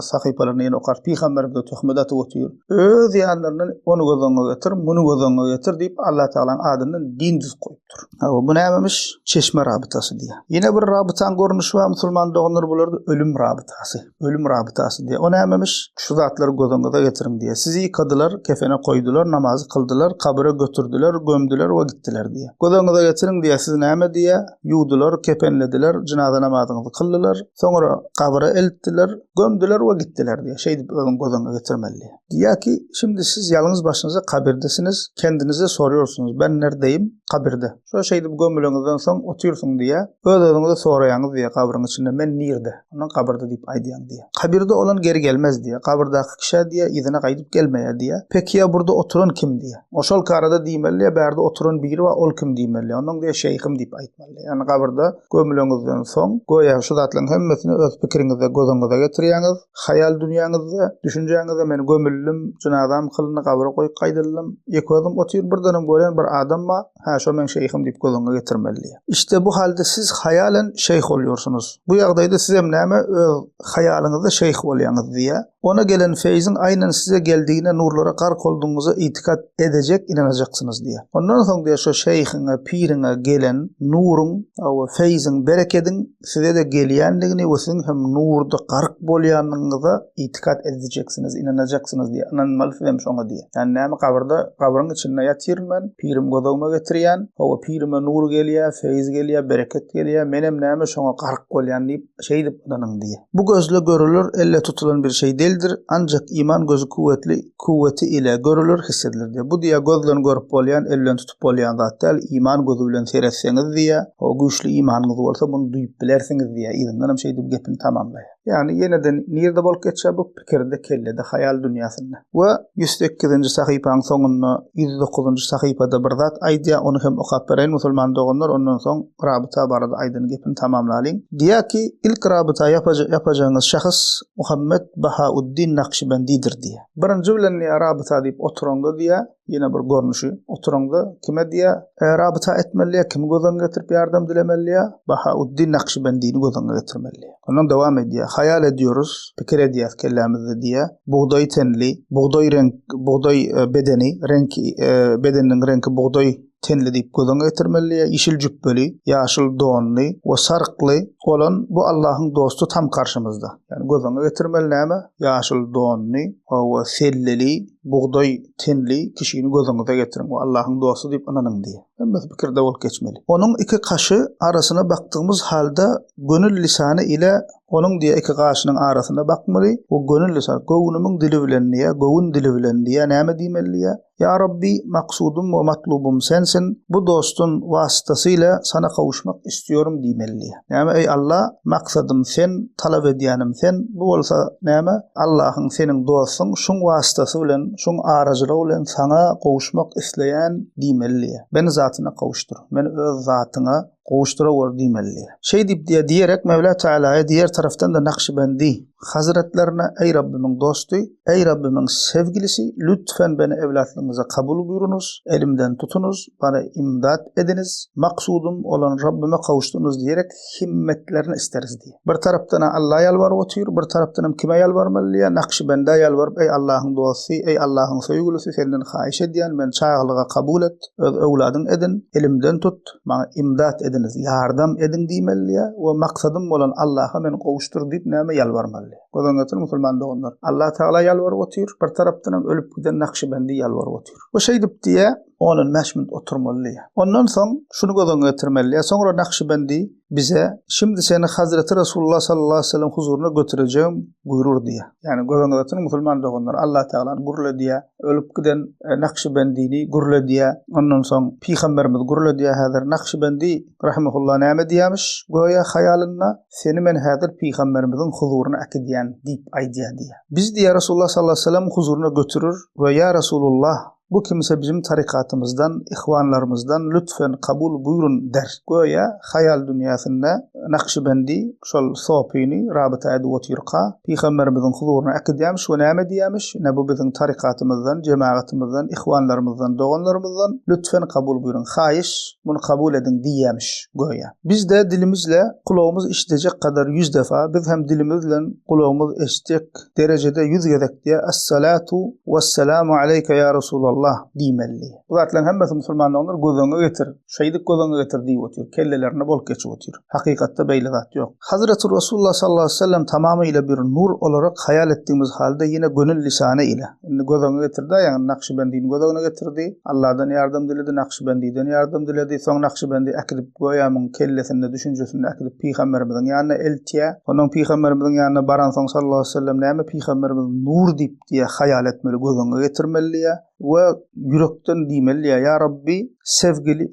sahypalaryny ýene okarys, pygamberimize töhmet atyp otyr. Öz ýanlaryndan ony göz öňüňe getir, muny göz öňüňe getir diýip Allatagalaň adyndan din düzüp goýupdyr. Hawa, bu nämemiş? Çeşme rabytasy diýýär. Ýene bir rabytaň görnüşi bar, musulman doganlar, bular ölüm rabytasy. Ölüm rabytasy diýýär. O nämemiş? Şu zatlary göz öňüňize getiriň diýýär. Sizi ýykadylar, kefene koýdular, namazy kyldylar, kabyra götürdiler, gömdüler we gitdiler diýýär. Göz öňüňize getiriň diýýär. Sizi näme diýýär? Ýuwdular, kepenlediler, jynaza namazyňyzy kyldylar, soňra gabyra eltdiler, gömdüler we gitdiler diýýär. Şeýdip özüň göz öňüňe getirmeli diýýär. Diýýär ki, şimdi siz ýalňyz başyňyza kabirdesiniz, kendinize soruyorsunuz, ben nerdeyim? Kabirde. Şo şeýdip gömüleňizden soň otyrsyň diýýär, öz-özüňize soraýaňyz diýýär gabryň içinde, men nirde? Ondan kabirde diýip aýdýaň diýýär. Kabirde olan geri gelmez diýýär, kabirdaky kişä diýýär, yzyna gaýdyp gelmeýär diýýär. Peki ýa burda oturan kim diýýär. O şol karada diýmeli diýýär, bärde oturan biri bar, ol kim diýmeli diýýär. Ondan diýýär, şeýhim diýip aýtmaly diýýär. Ýagny kabirde gömüleňizden soň, göýä şu zatlaryň hemmesini öz pikiriňizde göz öňüňize getirýäňiz. Haýal dünýäňizde, düşünjäňizde men gömüldim, jynazam kylyndy, gabyra goýup gaýdyldym. Ýeke özüm otyryn, birdenem görýän bir adam bar, hä, şo meň şeýhim diýip göz öňüňe getirmeli diýýär. Işte bu halde siz haýalen şeýh bolýarsyňyz. Bu ýagdaýda sizem näme, öz haýalyňyzda şeýh bolýaňyz diýýär. Ona gelen feýziň aýnan size geldigine, nurlara gark boldugyňyza itikat edejek, ynanajaksyňyz diýýär. Ondan soň diýýär, şo şeýhiňe, piriňe gelen nuruň, hawa, feýziň, berekediň size-de gelýändigini we siziň hem nurda gark bolýanyňyza itikat edijeksiňiz, ynanajaksyňyz diýýär. Ynanmaly siz hem şoňa diýýär. Ýagny näme gabyrda, gabryň içinde ýatyryn men, pirim göz öňüme getirýän, hawa pirime nur gelýär, feýz gelýär, bereket gelýär, menem näme şoňa gark bolýan diýip, şeýdip ynanyň diýýär. Bu gözle görüler, elle tutulan bir şey deldir, ancak iman gözi kuwwetli, kuwweti ile görüler, hissedilir diýýär. Bu diýýär göz bilen görüp bolýan, el bilen tutup bolýan zat däl, iman gözi bilen seretseňiz diýýär, o güýçli imanyňyz bolsa muny duýup bilersiňiz diýýär, yzyndanam şeýdip gepini tamamlaýar. Ýagny ýene-de nirde bolup geçýär bu pikirde, kellede, haýal dünýäsinde. We 108-nji sahypaň soňunda 109-njy sahypada bir zat aýdýar, ony hem okap bereýin musulman doganlar, ondan soň rabyta barada aýdan gepini tamamlalyň. Diýýär ki, ilk rabyta ýapajagyňyz şahs Muhammet Bahauddin Nakşibendidir diýýär. Birinji bilen diýýär rabyta diýip oturaňda diýýär, ýene bir görnüşi, oturaňda kime diýýär, rabyta etmeli diýýär, kimi göz öňüne getirip ýardam dilemeli diýýär, Bahauddin Nakşibendini göz öňüne getirmeli diýýär. Ondan dowam edýär, haýal edýorus, pikir edýäs kellämizde diýýär, bugdaý tenli, bugdaý reňk, bugdaý bedeni, reňki, bedeniniň reňki bugdaý tenli diýip göz öňüne getirmeli diýýär, ýeşil jüpbeli, ýaşyl donly we sarykly bolan bu Allahyň dosty tam garşymyzda. Ýagny göz öňüne getirmeli näme? Ýaşyl donly we selleli. bugdaý tenli kişini gözüňize getiriň we Allahyň dosty diýip ynanyň diýýär. Hemmesi pikirde bolup geçmeli. Onuň iki kaşy arasyna bakdygymyz halda gönül lisany ile onuň diýýär iki gaşynyň arasyna bakmaly we gönül lisany, göwnümiň dili bilen diýýär, göwün dili bilen diýýär, näme diýmeli diýýär? Ýa Rabbi, maksudym we matlubym Sensin, bu dostun wasytasy ile Sana kowuşmak istiyorum diýmeli diýýär. Näme, eý Alla, maksadym Sen, talap edýänim Sen, bu bolsa näme, Allahyň seniň dostuň, şuň wasytasy bilen, şuň arajylygy bilen Saňa gowuşmak isleýän diýmeli diýýär. Beni zatyna kowuşdyr, meni öz zatyňa gowuşdyrawor diýmeli diýýär. Şeý diýip diýýär, diýerek Mewla Tealaya diýer tarapdan-da Nakşibendi Hazretlerine, Eý Rabbimiň dosty, eý Rabbimiň sevgilisi, lütfen beni evlatlygyňyza kabul buýrunyz, elimden tutunyz, bana imdat ediniz, maksudym olan Rabbime kowuşdyrynyz diýerek himmetlerini isteriz diýýär. Bir tarapdan-a Alla ýalbaryp otyr, bir tarapdanam kime ýalbarmaly diýýär, Nakşibendä ýalbaryp, Eý Allahyň dosty, eý Allahyň söýgülisi, senden haýyş edýän, meni çagalyga kabul et, öz öwladyň edin, elimden tut, maňa imdat ediniz, ýardam ediň diýmeli diýýär we maksadym bolan Allaha meni gowuşdyr diýip näme ýalbarmaly. Göz öňüne getiriň musulman doganlar. Allah Tagala ýalbaryp otyr, bir tarapdanam ölüp giden Nakşibendi ýalbaryp otyr. We şeýdip diýýär, on-on bäş minut oturmaly diýýär. Ondan soň şuny göz öňüne getirmeli diýýär. Soňra Nakşibendi bize, Şimdi seni Hazreti Resulullah sallallahu aleyhi ve sellem huzuryna götürejegim buýrur diýýär. Ýagny göz öňüne getiriň musulman doganlar, Allah Tagalany gürledýär. Ölüp giden Nakşibendini gürledýär. Ondan soň Pygamberimiz gürledýär häzir. Nakşibendi rahimehullah näme diýýärmiş? Göýä haýalynda, Seni men häzir Pygamberimiziň huzuryna äkidýän diýip aýdýar diýýär. Biz diýýär Resulullah sallallahu aleyhi ve sellem huzuryna götürir we Ýa Resulullah, Bu kimse bizim tarykatymyzdan, ihwanlarymyzdan lütfen kabul buýrun der. Göýä haýal dünýäsinde Nakşibendi şol sopyny rabyta edip otyrka, Pygamberimiziň huzuryna äkidýämiş we näme diýýämiş, Ine bu biziň tarykatymyzdan, jemagatymyzdan, ihwanlarymyzdan, doganlarymyzdan lütfen kabul buýruň, haýyş, muny kabul ediň diýýämiş göýä. Biz-de dilimizle kulagymyz eşidejek kadar ýüz defa, biz hem dilimiz bilen gulagymyz eşitjek derejede ýüz gezek diýýär, Essalatu wessalamu aleýke ýa Resulallah diýmeli. Bu zatlaryň hemmesi musulman doganlar göz öňüňe getir, şeýdip göz öňüňe getir diýip otyr, kellelerinde bolup geçip otyr. Hakykatda beýle zat ýok. Hazreti Resulullah sallallahu aleýhi we sellem tamamyla bir nur olarak haýal etdigimiz halda ýene gönül lisany ile. Indi göz öňüne getirdi, ýagny Nakşibendini göz öňüne getirdi, Allahdan ýardam diledi, Nakşibendiden ýardam diledi, soň Nakşibendi äkidip göýä muň kellesinde, düşünjesinde äkidip Pygamberimiziň ýanyna eltýär. Onnoň Pygamberimiziň ýanyna baransoň sallallahu aleýhi we sellem näme Pygamberimiz nur diýip diýýär, haýal etmeli, göz öňüne getirmeli diýýär we ýürekden diýmeli diýýär, Ýa Rabbi, sevgili,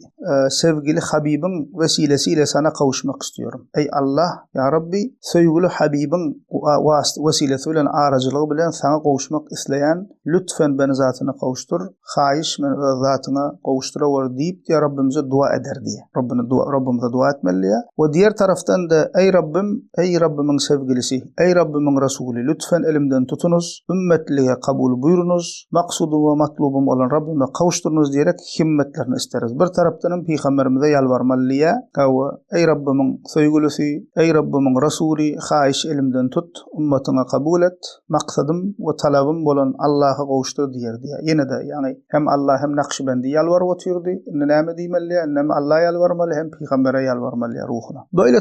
sevgili Habibiň wesilesi ile sana kowuşmak istiyorum. Eý Allah, Ýa Rabbi, söýgüli Habibiň wesilesi bilen, arajylygy bilen saňa gowuşmak isleýän, lütfen beni zatyna kowuşdyr, haýyş meni öz zatyňa gowuşdyraweri diýip diýýär Rabbimize dua eder diýýär. Rabbine dua, Rabbimize dua etmeli diýýär. We diýer tarapdan-da, Eý Rabbim, eý Rabbimiň sevgilisi, eý Rabbimiň Resuly, lütfen elimden tutunyz, ümmetlige kabul buýrunyz, maksudym we matlubym bolan Rabbime kowuşdyrynyz diýerek himmetlerini isteriz. Bir tarapdanam Pygamberimize ýalbarmaly diýýär. Hawa, eý Rabbimiň söýgülisi, eý Rabbimiň Resuly, haýyş elimden tut, ümmatyňa kabul et, maksadym we talabym bolan Allaha gowuşdyr diýer diýýär. Ýene-de, ýagny hem Alla hem Nakşibendi ýalbaryp otyrdy. Indi näme diýmeli diýýär? Indi hem Alla ýalbarmaly, hem Pygambere ýalbarmaly diýýär ruhuna. Beýle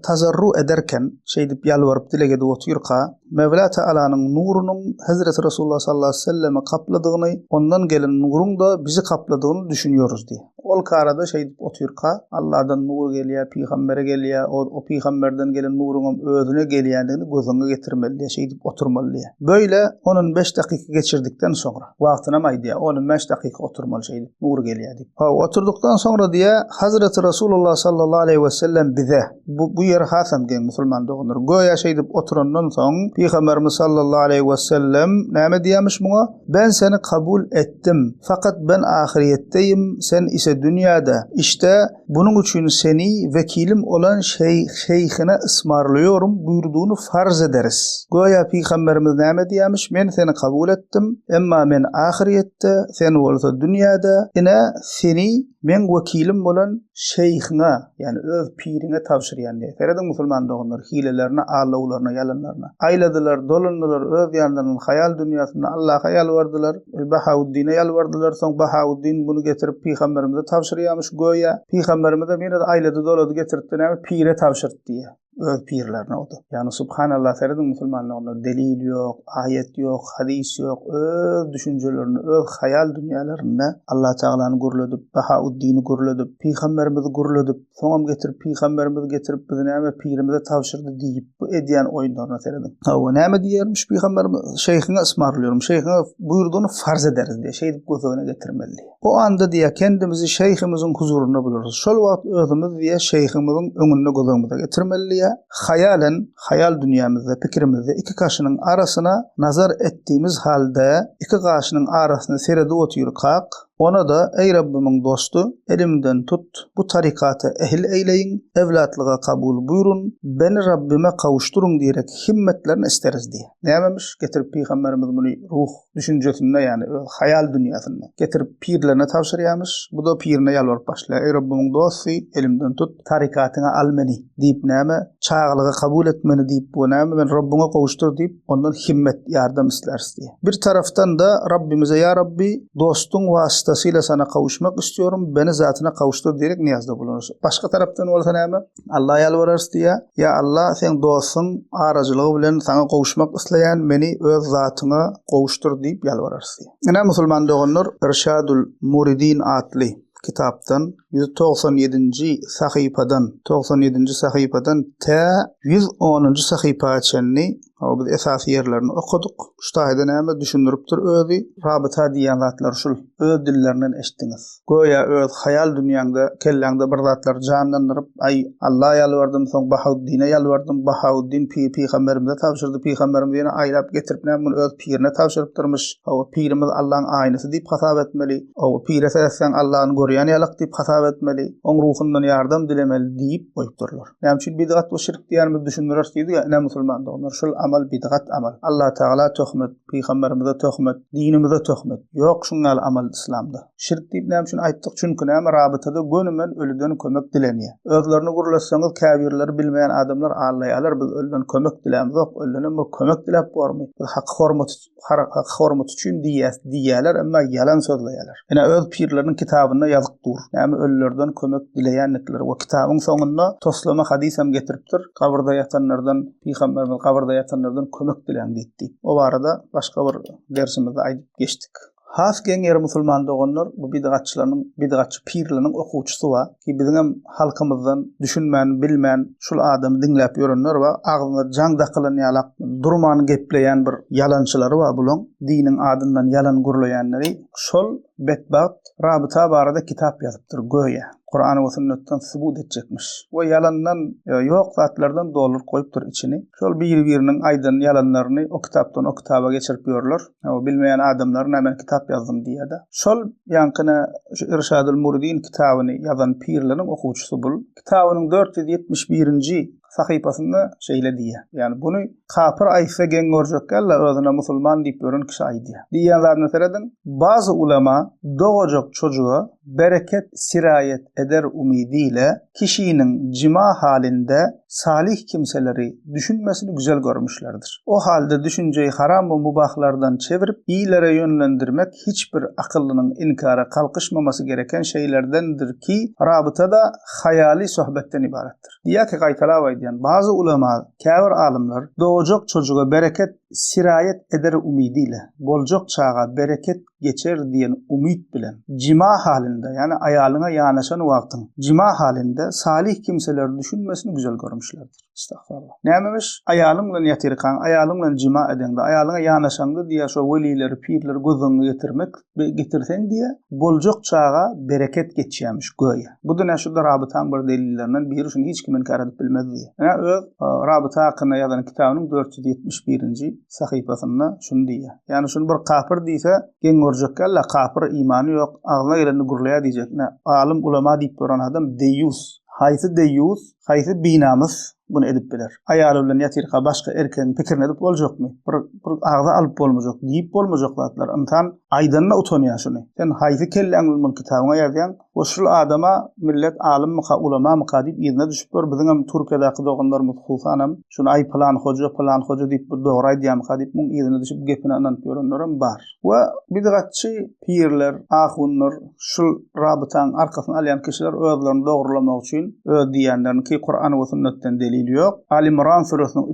tazarru ederken, şeýdip ýalbaryp dileg edip otyrka, Mewla Taalanyň nurunyň Hezreti Resulullah sallallahu aleýhi we sellemi kapladygyny, ondan gelen nuruň-da bizi kapladygyny düşünýäris diýýär. Ol karada şeýdip otyrka, Alladan nur gelýär, pygambere gelýär, o, o pygamberden gelen nuruňam özüne gelýändigini göz öňüne getirmeli diýýär, şeýdip oturmaly diýýär. Beýle on-on beş dakyka geçirdikden soňra, wagtynam aýdýar, on-on bäş dakyka oturmaly şeýdip, nur gelýär diýip. Hawa, oturdykdan soňra diýýär, Hazreti Resulullah sallallahu aleýhi wesellem bize, Bu, bu ýeri hasam geň, musulman doganlar. Göýä şeýdip oturandan soň, Pygamberimiz sallallahu aleýhi wesellem näme diýýärmiş muňa? Ben seni kabul etdim. Fakat ben ahyrýetdeýim, sen ise dünýäde. Işte, bunuň üçin seni wekilim olan şeý, şeýhine ysmarlaýarym buýurdygyny farz ederis. Göýä Pygamberimiz näme diýýärmiş? Men seni kabul etdim, emma men ahyrýetde, sen bolsa dünýäde. Ine, seni Meň wekilim bolan şeýhiňe, ýagny öz piriňe tabşyrýan diýýär. Serediň musulman doganlar, hilelerine, aldawlaryna, ýalanlaryna. Aýladylar, dolandylar, öz ýanlaryndan haýal dünýäsinde Allaha ýalbardylar, Bahauddine ýalbardylar, soň Bahauddin muny getirip pygamberimize tabşyrýarmyş göýä. Pygamberimizem ýene-de aýlady-dolady getiripdi näme, pire tabşyrt diýýär. Öz pirlerine o-da. Ýagny subhanallah serediň musulmanlar onda delil ýok, aýat ýok, hadys ýok, öz düşünjelerini, öz haýal dünýälerinde Allah Tagalany gürledip, Bahauddini gürledip, pygamberimizi gürledip, soňam getirip pygamberimizi getirip bizi näme pirimize tabşyrdy diýip bu edýän oýunlaryna serediň. Hawa näme diýermiş pygamberimiz şeýhiňe ysmarlyyorum, şeýhiňe buýurdygyny farz ederis diýe şeýdip göz öňüne getirmeli. O anda diýe kendimizi şeýhimiziň huzurynda bularys. Şol wagt özümiz diýe şeýhimiziň öňünde göz öňümize getirmeli diýe. Haýalen, haýal dünýämizde, pikirimizde iki kaşynyň arasyna nazar etdiğimiz halde iki gaşynyň arasyna seredip otyrkak, Ona-da, Eý Rabbymyň dosty, elimden tut, bu tarykata ehil eýleýin, ewlatlyga kabul buýrun, beni Rabbime kawuşdyryň diýrek himmetlerini isteris diýýär. Nämemiş, getirip pygamberimiz muny ruh düşünjesinde, ýagny öz haýal dünýäsinde, getirip pirlerine tabşyrýarmyş, bu-da pirine ýalbaryp başlaýar, Eý Rabbymyň dosty, elimden tut, tarykatyňa al meni diýip näme, çagalyga kabul et meni diýip we näme, meni Rabbyňa gowuşdyr diýip, ondan himmet, ýardam isläris diýýär. Bir tarapdan-da Rabbimize Ýa Rabbi, dostuň wasytasyla sana kawuşmak istiyorum, beni zatyna kawuşdyr diýerek nyýazda bulunarys. Başga tarapdan bolsa näme? Alla ýalbararys diýýär. Ýa Alla, seň dostuň aracylygy bilen saňa gowuşmak isleýän, meni öz zatyňa gowuşdyr diýip ýalbararys diýýär. Ine musulman doganlar, Irşadul Muridin atly kitapdan 197-nji sahypadan, 97-nji sahypadan tä 110-njy sahypa çenli Hawa biz esasy ýerlerini okadyk. Şu taýda näme düşündiripdir özi? Rabyta diýýän zatlary şul. Öz dillerinden eşitdiňiz. Göýä öz haýal dünýäňde, kelläňde bir zatlary janlandyryp, aý, Alla ýalbardym, soň Bahauddine ýalbardym, Bahauddin pi pygamberimize tabşyrdy, pygamberimiz ýene aýlap getirip näme muny öz pirine tabşyrypdyrmyş. Hawa, pirimiz Allaň aýnasy diýip hasap etmeli. Hawa, pire seretseň Allany görýän ýalak diýip hasap etmeli. Oň ruhundan ýardam dilemeli diýip goýupdyrlar. Näme üçin bidgat we şirk diýenimizi düşündireris diýdik-ä, ine musulman doganlar, şul amal bidgat amal. Allatagala töhmet, pygamberimize töhmet, dinimize töhmet. Ýok şuň ýaly amal yslamda. Şirk diýip näme üçin aýtdyk? Çünki näme rabytada gönümel ölüden kömek dilenýär. Özlerini gürletseňiz käbirleri bilmeýän adamlar aldaýarlar, biz ölüden kömek dilämzok, ölüdenem bir kömek diläp bormy? Biz haky hormaty Haky hormat üçin diýýäs diýýäler, emma ýalan sözleýärler. Ine öz pirleriniň kitabynda ýazyk dur. Näme ölülerden kömek dileýändikleri we kitabyň soňunda toslama hadysam getiripdir, gabyrda ýatanlardan pygamberimiz gabyrda ýatanlardan kömek diläň diýip diýip. O barada başga bir dersimizde aýdyp geçdik. Has geň ýeri musulman doganlar bu bidgatçylaryň bidgatçy pirleriniň okuwçysy bar ki biziňem halkymyzdan düşünmän bilmän şul adamy diňläp ýörenler bar agzyna jaň dakylan ýalak durman gepleýän bir ýalançylary bar bulaň diniň adyndan ýalan gürleýänleri şol betbagt rabyta barada kitap ýazypdyr göýä Kuran we sünnetden subut etjekmiş we ýalandan ýok zatlardan dolduryp goýupdyr içini şol biri biriniň aýdan ýalanlaryny o kitapdan o kitaba geçirip ýörler. O bilmeýän adamlar näme men kitap ýazdym diýýär-de. Şol ýaňkyna şu Irşadul Muridin kitabyny ýazan pirleriň okuwçysy bul. Kitabynyň 471-nji sahypasynda şeýle diýýär. Ýagny buny kapyr aýtsa geň görjek däl-de, özüne musulman diýip ýören kişi aýdýar. Diýýän zadyna serediň. Bazy ulema dogajak çojuga bereket siraýet eder umydy ile kişiniň jima halynda salyh kimseleri düşünmesini güzel görmüşlerdir. O halda düşünjeyi haram we mubahlardan çevirip, iyilere yönlendirmek hiç bir akyllynyň inkara kalkyşmamasy gereken şeylerdendir ki, rabyta-da haýaly söhbetden ybaratdyr. Diýýär ki, gaýtalap aýdýan, bazy ulema, käbir alymlar, dogajak çojuga bereket siraýet eder umydy ile, boljak çaga bereket geçer diýen umyt bilen, jima halynda, ýagny aýalyňa ýanaşan wagtyň, jima halynda salyh kimseler düşünmesini güzel görmüşlerdir. Estagfirullah. Nämemiş? Aýalyň bilen ýatyrkaň, aýalyň bilen jima edeňde, aýalyňa ýanaşaňda diýýär, şo welileri, pirleri göz öňüňe getirmek, getirseň diýýär, boljak çaga bereket geçýärmiş göýä. Bu-da nä şu-da rabytaň bir delillerinden biri, şuny hiç kim inkär edip bilmez diýýär. Ine, öz rabyta hakynda ýazan kitabynyň 471-nji sahypasynda şuny diýýär. Ýagny şuny bir kapyr diýse, geň görjek däl-de, kapyr imany ýok, agzyna gelenini gürleýär diýjek. Ine, alym, ulama diýip ýören adam deýýus. Haýsy deýýus, haýsy binamys muny edip biler? Aýaly bilen ýatyrka başga erkegiň pikirini edip boljakmy? Bir bir agza alyp bolmajak, diýip bolmajak zatlar. Ynsan aýdanyna utanýar şuny. Sen haýsy kelläň bilen muny kitabyňa ýazýaň? We şul adama millet alymmyka, ulamamyka diýip yzyna düşüp ýör. Biziňem Türkiýedäki doganlarymyz hususanam şuny aý pylan hoja, pylan hoja diýip bir dogry aýdýamyka diýip muň yzyna düşüp gepine ynanyp ýörenlerem bar. We bidgatçy pirler, ahunlar şul rabytaň arkasyny alýan kişiler özlerini dogrulamak üçin öz diýýänlerini ki Kuran we sünnetden delil ýok. Aly-Imran süresiniň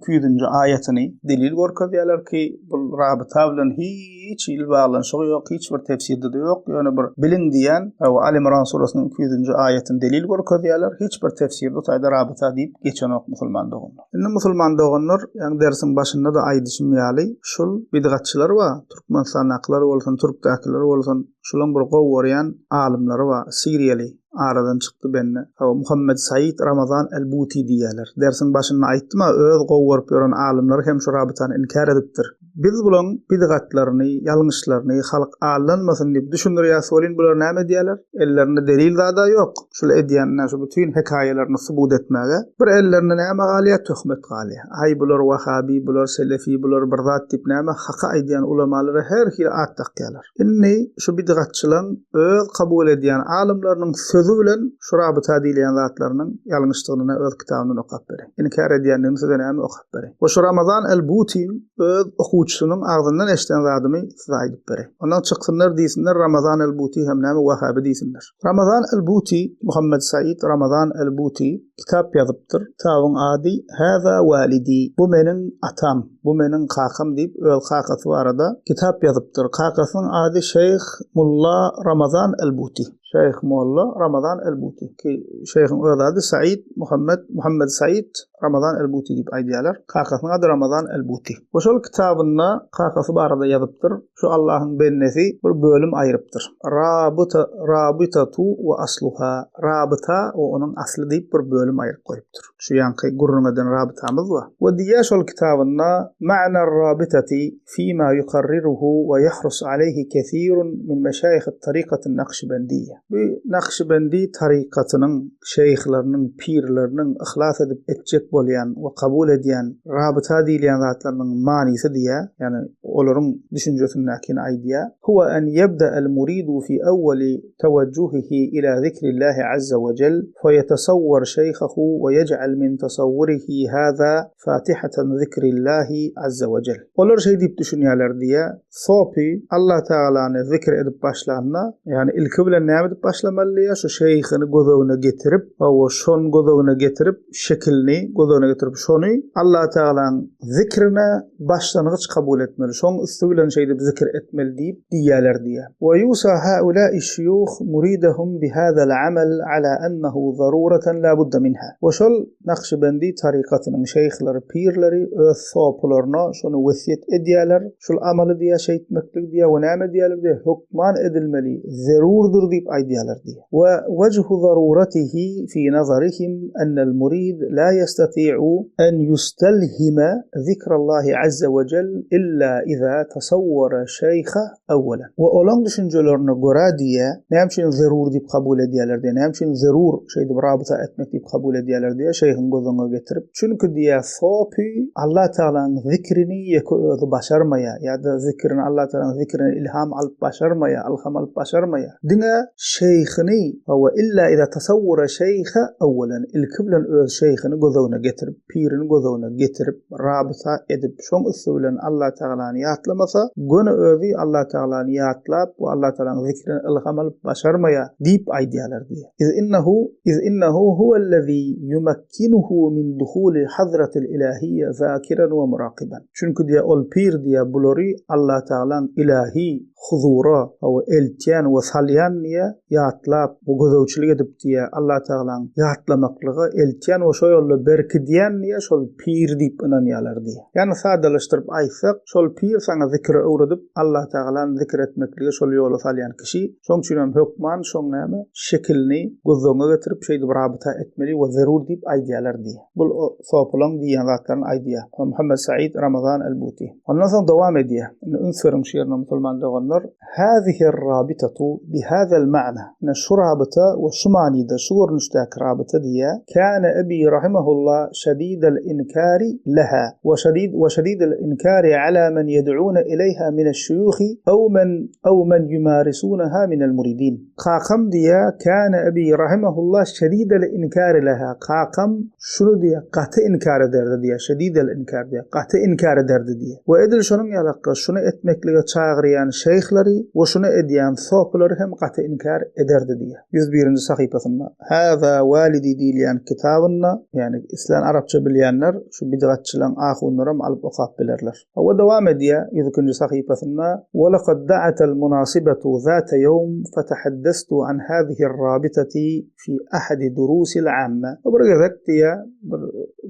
200-nji aýatyny delil görkezýärler ki bul rabyta bilen hiç hili baglanyşygy ýok, hiç bir tefsirde-de ýok, ýöne bir biliň diýen we Aly-Imran süresiniň 200-nji aýatyny delil görkezýärler, hiç bir tefsirde o taýda rabyta diýip geçenok musulman doganlar. Indi musulman doganlar, ýaňy dersiň başynda-da aýdyşym ýaly, şul bidgatçylar bar, Türkmenistandakylar bolsun, türkdäkiler bolsun, şulaň bir gowy görýän alymlary bar, siriýaly, aradan çykdy bende. Hawa, Muhammed Said Ramazan el-Buti diýýärler. Dersiň başynda aýtdym-a, öz gowy görüp ýören alymlary hem şu rabytany inkär edipdir. Biz bulaň bidgatlaryny, ýalňyşlaryny halk aldanmasyn diýip düşündirýäs welin bular näme edýärler? Ellerinde delil zada ýok. Şul edýänine şu bütin hekaýalaryny subut etmäge bir ellerinde näme galýar? Töhmet galýar. Aý bular wahabi, bular selefi, bular bir zat diýip näme haky aýdýan ulamalara her hili at dakýarlar. Indi şu bidgatçylaň öz kabul edýän alymlarynyň sözi bilen şu rabyta diýilýän zatlarynyň ýalňyşdygynyna öz kitabyndan okap bereýin. Inkär edýändigini size näme okap bereýin. We şu Ramazan el-Butyň öz okuwçysynyň agzyndan eşiden zadymy size aýdyp bereýin. Ondan çyksynlar diýsinler Ramazan el-Buty hem näme wahabi diýsinler. Ramazan el-Buty, Muhammed Said Ramazan el-Buty kitap ýazypdyr. Kitabyň ady Haza walidi, Bu meniň atam, bu meniň kakam diýip öz kakasy barada kitap ýazypdyr. Kakasynyň ady Şeýh Mulla Ramazan el-Buty. Şeýh Molla Ramazan el-Buty. Ki şeýhiň öz ady Said Muhammed, Muhammed Said Ramazan el-Buty diýip aýdýarlar. Kakasynyň ady Ramazan el-Buty. We şol kitabynda kakasy barada ýazypdyr. Şu Allahyň bendesi bir bölüm aýrypdyr. Rabyta, rabytatu we asluha, rabyta we onuň asly diýip bir bölüm aýryp goýupdyr. Şu ýaňky gürrüň eden rabytamyz bar. We diýýär şol kitabynda, Ma'nar-rabytati fima yukarriruhu we ýahrus aleýhi kesirun min meşaýihi-t-tarikatin nakşibendiýe. Bu nakşibendi tarykatynyň şeýhleriniň, pirleriniň yhlas edip etjek bolýan we kabul edýän rabyta diýilýän zatlarynyň manysy diýýär, ýagny olaryň düşünjesindäkini aýdýar, Huwa en ýebde'el muridu fi awwali tawajjuhihi ila zikrillahi azza we jel, feýetasawwar şeýhahu we ýej'al min tasawwurihi haza fatihatan zikrillahi azza we jel. Olar şeý diýip düşünýärler diýýär, Sopy Allatagalany zikr edip başlanda, ýagny ilki bilen näme edip başlamaly diýýär, şu şeýhini göz öňüne getirip, hawa, şony göz öňüne getirip, şekilini göz öňüne getirip, şony Allatagalaň zikrine başlangyç kabul etmeli, şoň üsti bilen şeýdip zikr etmeli diýip diýýärler diýýär. Wa ýusa haulai şýuh muridahum bihazal amal ala ennehu zaruratan la budda minha. We şol Nakşibendi tarykatynyň şeýhleri, pirleri öz sopularyna şony wesýet edýärler, şul amaly diýýär, şeýtmekligi diýýär we näme diýýärler diýýär, hökman edilmeli, zerurdyr diýip aýdýarlar diýýär. We wejhu zaruratihi fi nazarihim ennel murid la ýestati'u en ýustelhime zikrallahi azze we jel illa iza tasawwara şeýha awwelen. We olaň düşünjelerine görä diýýär, näme üçin zerur diýip kabul edýärler diýýär, näme üçin zerur şeýdip rabyta etmek diýip kabul edýärler diýýär, şeýhiň göz öňüne getirip. Çünki diýýär, sopy Allah Tagalaň zikrini ýeke özi başarmaýar, ýa-da zikrini Allah Tagalaň zikrini ilham alyp başarmaýar, ylham alyp başarmaýar. Diňe şeýhini, hawa, illa iza tasawwara şeýha awwelen, ilki bilen öz şeýhini göz öňüne getirip, pirini göz öňüne getirip, rabyta edip, şoň üsti bilen Allatagalany ýatlamasa, göni özi Allatagalany ýatlap we Allatagalanyň zikrini ylham alyp başarmaýar diýip aýdýarlar diýýär. Iz innehu iz innehu huwellezî ýumekkinuhu min duhuli hazratil ilahiýe zakiran we murakyban. Çünki diýýär, ol pir diýýär, bulary Allatagalaň ilahi huzura, hawa, eltýän we salýan diýýär, ýatlap we gözegçilik edip diýýär, Allatagalaň ýatlamaklyga eltýän we şo ýolda berkidýän diýýär, şol pir diýip ynanýarlar diýýär. Ýagny sadalaşdyryp aýtsak, şol pir saňa zikiri öwredip, Allatagalany zikir etmeklige şol ýola salýan kişi, şoň üçin hem hökman şoň näme, şekilini göz öňüňe getirip şeýdip rabyta etmeli we zerur diýip aýdýarlar diýýär. Bul sopulaň diýýän zatlaryny aýdýar. Muhammet Said Ramazan el-Buti. Ondan soň dowam edýär. Indi üns beriň şu ýerine musulman doganlar. doganlar, Hazihi'r-rabitatu bihazal-ma'na, ine şu rabyta we şu manyda, şu görnüşdäki rabyta diýýär, Kâne ebi rahimehullah şedidel-inkâri leha we şedid we şedidel-inkâri alâ men yed'ûne ileýhâ mineş-şuyûhi ew men ew men yumarisûneha minel-muridîn. Kakam diýýär, Kâne ebi rahimehullah şedidel-inkâri leha, kakam şuny diýýär, gaty inkär ederdi diýýär, şedidel-inkär diýýär, gaty inkär ederdi diýýär. We edil şonuň ýalakga şuny etmeklige çagyrýan şeýhleri we şuny edýän sopulary hem gaty inkär ederdi diýýär. 101-nji sahypasynda Haza walidi diýilýän kitabynda, ýagny islän arapça bilýänler şu bidgatçylaň ahunlaram alyp okap bilerler. We dowam edýär 102-nji sahypasynda, Wa laqad da'atal munasibatu zata ýawm fatahaddastu an hazihi'r-rabitati fi ahadi durusil amme. Bir gezek diýýär, bir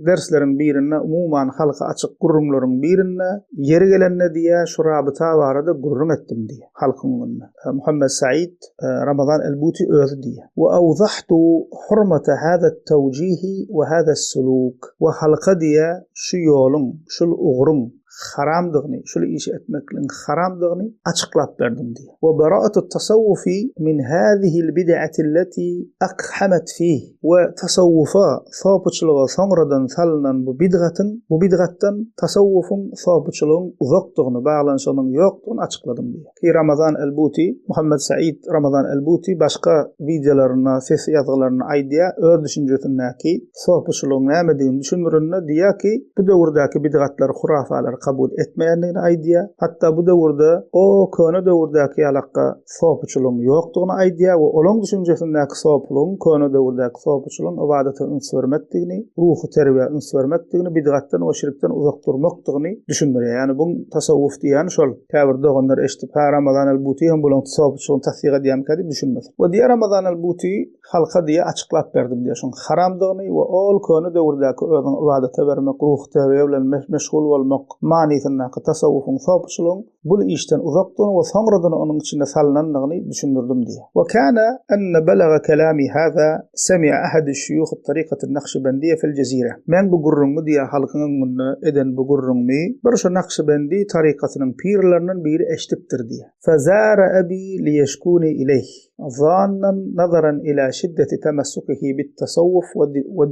dersleriň birinde, umuman halka açyk gürrüňleriň birinde, ýeri gelende diýýär, şu rabyta barada gürrüň etdim diýýär, halkyň öňünde. Muhammet Said Ramazan el-Buti özi diýýär. Wa awzahtu hurmata haza-t-tawjihi we haza-s-suluk. We halka diýýär, şu ýoluň, şul ugruň haramdygyny, şul işi etmekligiň haramdygyny açyklap berdim diýýär. We bara'atut-tasawwufi min hazihi'l-bid'ati'lleti akhamat fih. We tasawwufa, sopuçylyga soňradan salynan bu bidgatyň, bu bidgatdan tasawwufyň, sopuçylygyň uzakdygyny, baglanyşygynyň ýokdugyny açykladym diýýär. Ki Ramazan el-Buti, Muhammet Said Ramazan el-Buti başga wideolarynda, ses ýazgylarynda aýdýar, öz düşünjesindäki sopuçylygyň nämedigini düşündirende diýýär ki, bu döwürdäki bidgatlary, hurafalary kabul etmeýändigini aýdýar. Hatda bu döwürde o köne döwürdäki ýalakga sopuçylygyň ýokdugyny aýdýar we olaň düşünjesindäki sopulygyň köne döwürdäki sopuçylygyň ybadata üns bermekdigini, ruhy terbiýä üns bermekdigini, bidgatdan we şirkden uzak durmakdygyny düşündirýär. Ýagny buň tasawwuf diýýäni şol. Käbir doganlar eşidip, Hä, Ramazan el-Buti hem bulaň sopuçylygyny tassyk edýärmikä diýip düşünmesin. We diýýär Ramazan el-Buti halka diýýär açyklap berdim diýýär şoň haramdygyny we ol köne döwürdäki özüňi ybadata bermek, ruhy terbiýe bilen meşgul bolmak manysyndaky tasawwufyň, sopuçylygyň bul işden uzakdygyny we soňradan onuň içine salynandygyny düşündirdim diýýär. We kana enne belaga kelami haza semi'a ahadu şuyuh at-tariqati an-nakşibendiyye fil jezire. Meň bu gürrüňimi diýýär halkyň öňünde eden bu gürrüňimi bir şu nakşibendi tarykatynyň pirlerinden biri eşidipdir diýýär. Fezara abi liýeşkuni ileýh zannan nazaran ila şiddeti temessukihi bit-tasawwuf we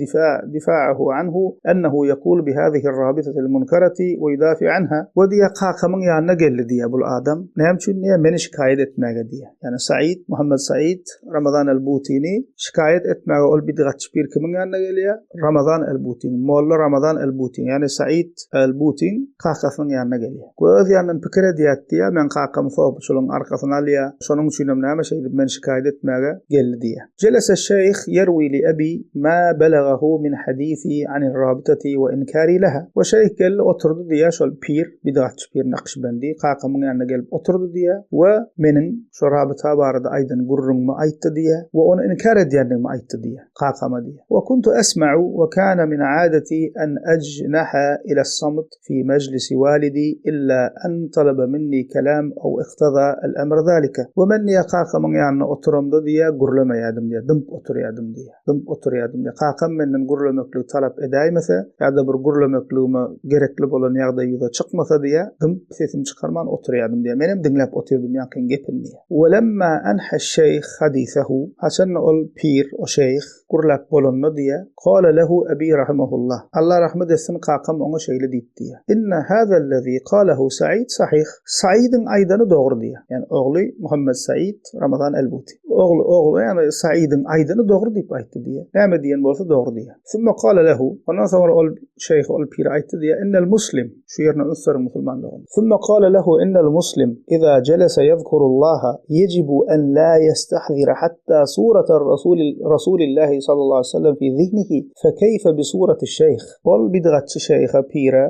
difa'ahu anhu ennehu ýekul bihazihi r-rabitati l-munkarati we ýudafi anha. We diýýär kakamyň ýanyna geldi diýýär bul adam. Näme üçin diýýär meni şikaýat etmäge diýýär. Ýagny Said, Muhammet Said Ramazan el-Butini şikaýat etmäge ol bidgatçy pir kimiň ýanyna gelýär? Ramazan el-Butiň, molla Ramazan el-Butiň, ýagny Said el-Butiň kakasynyň ýanyna gelýär. We öz ýanyndan pikir edýär diýýär, meň kakam sopuçylygyň arkasyny alýar, şonuň üçinem näme şeýdip meni şikaýat etmäge geldi diýýär. Jelese şeýh ýerwi li ebi ma belagahu min hadisi anir-rabitati we inkari leha. We şeýh geldi oturdy diýýär, şol pir, bidgatçy pir Nakşbendi kakamyň ýanyna gelip oturdy diýýär we meniň şo rabyta barada aýdan gürrüňimi aýtdy diýýär we ony inkär edýändigimi aýtdy diýýär kakama diýýär. Wa kuntu esma'u we kana min adati an ajnaha ila as-samt fi majlisi walidi illa an talaba minni kalam aw iqtada al-amr zalika. We men diýýär kakamyň ýanynda oturamda diýýär gürlemeýärdim diýýär dymyp oturýardym diýýär. Dymyp oturýardym diýýär. Kakam menden gürlemekligi talap edäýmese ýa-da bir gürlemekligime gerekli bolan ýagdaý ýüze çykmasa diýýär, dymyp, sesimi çykarman oturýardym diýýär. Menem diňläp otyrdym ýaňkyň gepini diýýär. Welemma anha-şeýh hadisehu, haçanda ol pir, o şeýh, gürläp bolanda diýýär, kale lehu ebi rahimehullah, Allah rahmet etsin kakam oňa şeýle diýip diýýär, Inne hazellezi kalehu Said sahyh, Saidiň aýdany dogry diýýär. Ýagny ogly Muhammet Said Ramazan el-Buti. Ogly, ogly, ýagny Saidiň aýdany dogry diýip aýtdy diýýär. Näme diýen bolsa dogry diýýär. Sümme kale lehu, ondan soňra ol şeýh, ol pir aýtdy diýýär, Innel muslim, şu ýerine üns beriň musulman dogan. Sümme kale lehu innel muslim iza jelese ýezkurullaha ýejibu en la ýestahzira hatta surater rasulillahi sallallahu aleýhi we sellem fi zihnihi fekeýfe bi surati şeýh. Ol bidgatçy şeýhe, pire,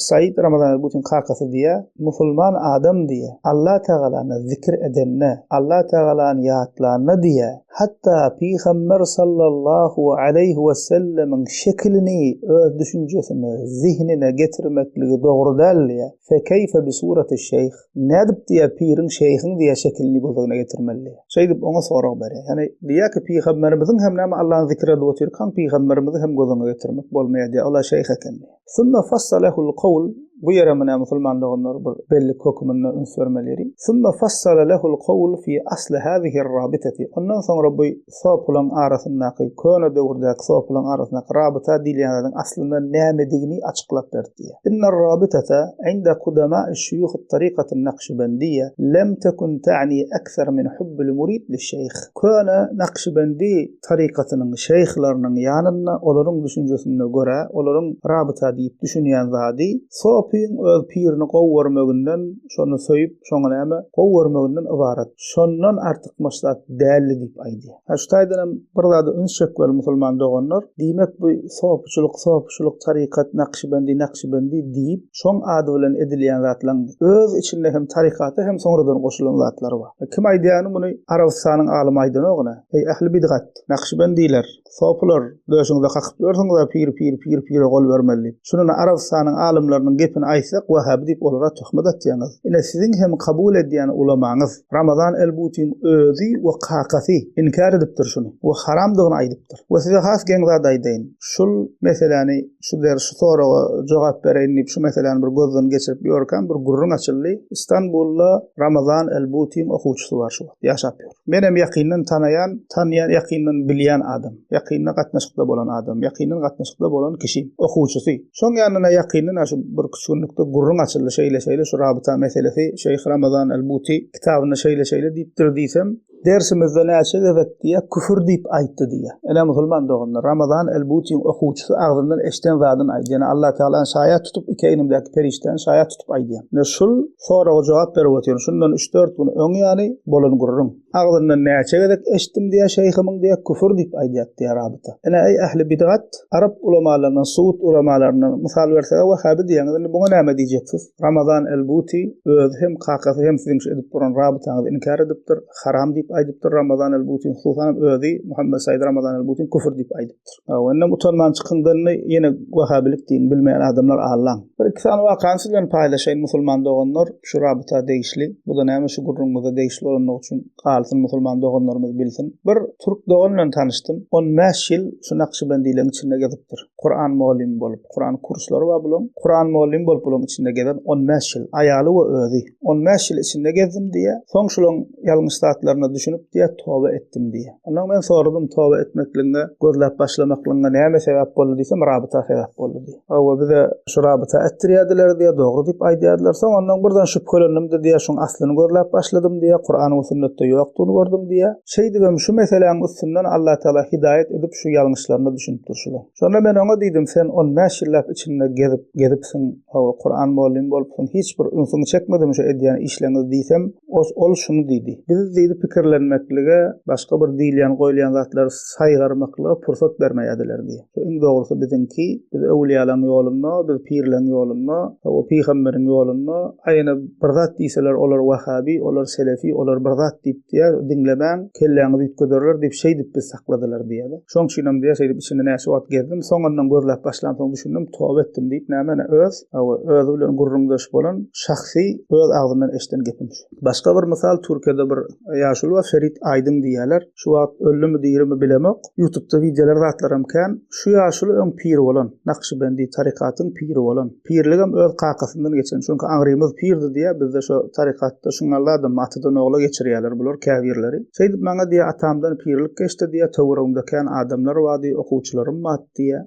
Said Ramazan el-Butyň kakasy diýýär, Musulman adam diýýär, Allah Tagalany zikir edende, Allah Tagalany ýatlanda diýýär, hatda Pygamber sallallahu aleýhi we sellemiň şekilini öz düşünjesine, zihnine getirmekligi dogry däl diýýär. Fekeýfe bi surati şeýh. Nädip diýýär, piriň, şeýhiň diýýär şekilini göz öňüne getirmeli diýýär. Şeýdip oňa sorag berýär. Ýagny diýýär ki, pygamberimiziň hem näme Allany zikir edip otyrkaň pygamberimizi hem göz öňüne getirmek bolmaýar diýýär. Ol-a şeýh eken diýýär. Sümme fassalehul kawl. Bu ýere menä musulman doganlar bir bellik höküminde üns bermeli ýeri. Summa fassala lehul kowl fi asli hazihi rabitati. Ondan soňra bu sopulaň arasyndaky, köne döwürdäki sopulaň arasyndaky rabyta diýilýän zadyň aslynda nämedigini açyklap berdi diýýär. Inner rabitata inda kudama'i şuýuh at-tarikatin nakşibendiyye lem tekun ta'ni ekser min hubbil murid liş-şeýh. Köne nakşibendi tarykatynyň şeýhleriniň ýanynda olaryň düşünjesine görä, olaryň rabyta diýip düşünýän zady sopyň öz pirini gowy görmeginden, şony söýüp, şoňa näme, gowy görmeginden ybarat. Şondan artykmaç zat däldi diýip aýdýar. Hä, şu taýdanam bir zada üns çekmeli musulman doganlar. Diýmek bu sopuçylyk, sopuçylyk, tarykat, nakşibendi, nakşibendi diýip, şoň ady bilen edilýän zatlaryň öz içinde hem tarykata hem soňradan goşulan zatlar bar. Kim aýdýany muny Arabystanyň alymy aýdanok ine. Eý ähli bidgat, nakşibendiler, sopular, döşüňize kakyp ýörsüňiz-ä pir pir pir pire gol bermeli diýip. Şuny Arabystanyň alymlarynyň gepini aýtsak wahaby diýip olara töhmet atýaňyz. Ine siziň hem kabul edýän ulamaňyz Ramazan el-Butyň özi we kakasy inkär edipdir şuny we haramdygyny aýdypdyr. We size has geň zat aýdaýyn. Şul meseläni şu der şu soraga jogap bereýin diýip şu meseläni bir gözden geçirip ýörkäm bir gürrüň açyldy. Istanbulda Ramazan el-Butyň okuwçysy bar şu wagt ýaşap ýör. Menem ýakyndan tanaýan, tanýan, ýakyndan bilýän adam. Ýakynda gatnaşykda bolan adam, ýakyndan gatnaşykda bolan kişi, okuwçysy. Şoň ýanyna ýakyndan şu birküç günlükde gürrüň açyldy şeýle-şeýle şu rabyta meselesi Şeýh Ramazan el-Buty kitabynda şeýle-şeýle diýipdir diýsem, Dersimizde näçe gezek diýýär, küfür diýip aýtdy diýýär. Ine musulman doganlar, Ramazan el-Butyň okuwçysy agzyndan eşden zadyny aýdýar. Ine Allah Tagalany şaýat tutup, iki egnimdäki perişdäni şaýat tutup aýdýar. Ine şul soraga jogap berip otyryn. Şundan üç-dört gün öň ýaly bolan gürrüň. Agzyndan näçe gezek eşitdim diýýär şeýhimiň diýýär, küfür diýip aýdýar diýýär rabyta. Ine eý ähli bidgat, arap ulamalaryndan, suud ulamalaryndan mysal berseg-ä wahhaby diýýäňiz, indi buňa näme diýjeksiz? Ramazan el-Buti özi hem, kakasy hem siziň şu edip duran rabytaňyzy inkär edipdir, haram diýip aýdypdyr Ramazan el-Buti hususanam özi Muhammet Said Ramazan el-Buti küfür diýip aýdypdyr. Hawa, indem utanman çykyňda indi ýene wahhabilik diýiň, bilmeýän adamlar allaň. Bir iki sany wakany siz bilen paýlaşaýyn musulman doganlar, şu rabyta degişli. Bu-da näme şu gürrüňimize degişli bolanlygy üçin galsyn musulman doganlarymyz bilsin. Bir türk dogan bilen tanyşdym. On bäş ýyl şu nakşybendileriň içinde gezipdir. Kuran mugallymy bolup, Kuran kurslary bar bulaň. Kuran mugallymy bolup bulaň içinde gezen on bäş ýyl. Aýaly we özi. On bäş ýyl içinde gezdim diýýär. Soň şulaň ýalňyş zatlaryna düşünip diýýär, toba etdim diýýär. Ondan men soradym, toba etmekligiňe, gözläp başlamaklygyňa näme sebäp boldy diýsem, rabyta sebäp boldy diýýär. Hawa, bize şu rabyta etdirýärdiler diýýär, dogry diýip aýdýardylar. Soň ondan birden şübhelendim-de diýýär, şuň aslyny gözläp başladym diýýär, Kuran we sünnetde ýokdugyny gördüm diýýär. Şeýdibem şu meseläň üstünden Allatagala hidaýat edip şu ýalňyşlaryna düşünipdir şular. Şonda men oňa diýdim, sen on bäş ýyllap içinde gezip, gezipsiň, hawa, Kuran mollym bolupsyň, hiç bir ünsüňi çekmedimi şu edýän işleňiz diýsem, os ol şuny diýdi. Biz diýdi pikirlenmeklige, başga bir diýilýän goýulýan zatlary saýgarmaklyga pursat bermeýärdiler diýýär. Şu iň dogrusy biziňki, biz öwülýalaň ýolunda, biz pirleň ýolunda, hawa, pygamberiň ýolunda, a ýene bir zat diýseler olar wahabi, olar selefi, olar bir zat diýip diýýär, diňlemäň, kelläňizi üýtgederler diýip şeýdip bizi sakladylar diýýär-de. Şoň üçinem diýýär, şeýdip içinde näçe wagt gezdim, soňundan gözläp başlamsoň düşündim, toba etdim diýip, näme ene öz, hawa, özi bilen gürrüňdeş bolan şahsy öz agzyndan eşiden gepim şu. Başga bir mysal, Türkiýede bir ýaşuly bar, Ferit Aýdyn diýýärler. Şu wagt öldümi dirimi bilemok. Ýutubda wideolar zatlaram kän. Şu ýaşuly öň pir bolan. Nakşybendi tarykatyň piri bolan. Pirligem öz kakasyndan geçen. Çünki aňrymyz pirdi diýýär bizde şo tarykatda şuňňally adam atadan ogla geçirýärler bular käbirleri. Şeýdip maňa diýýär atamdan pirlik geçdi diýýär töweregimde kän adamlar bardy okuwçylarym bardy diýýär.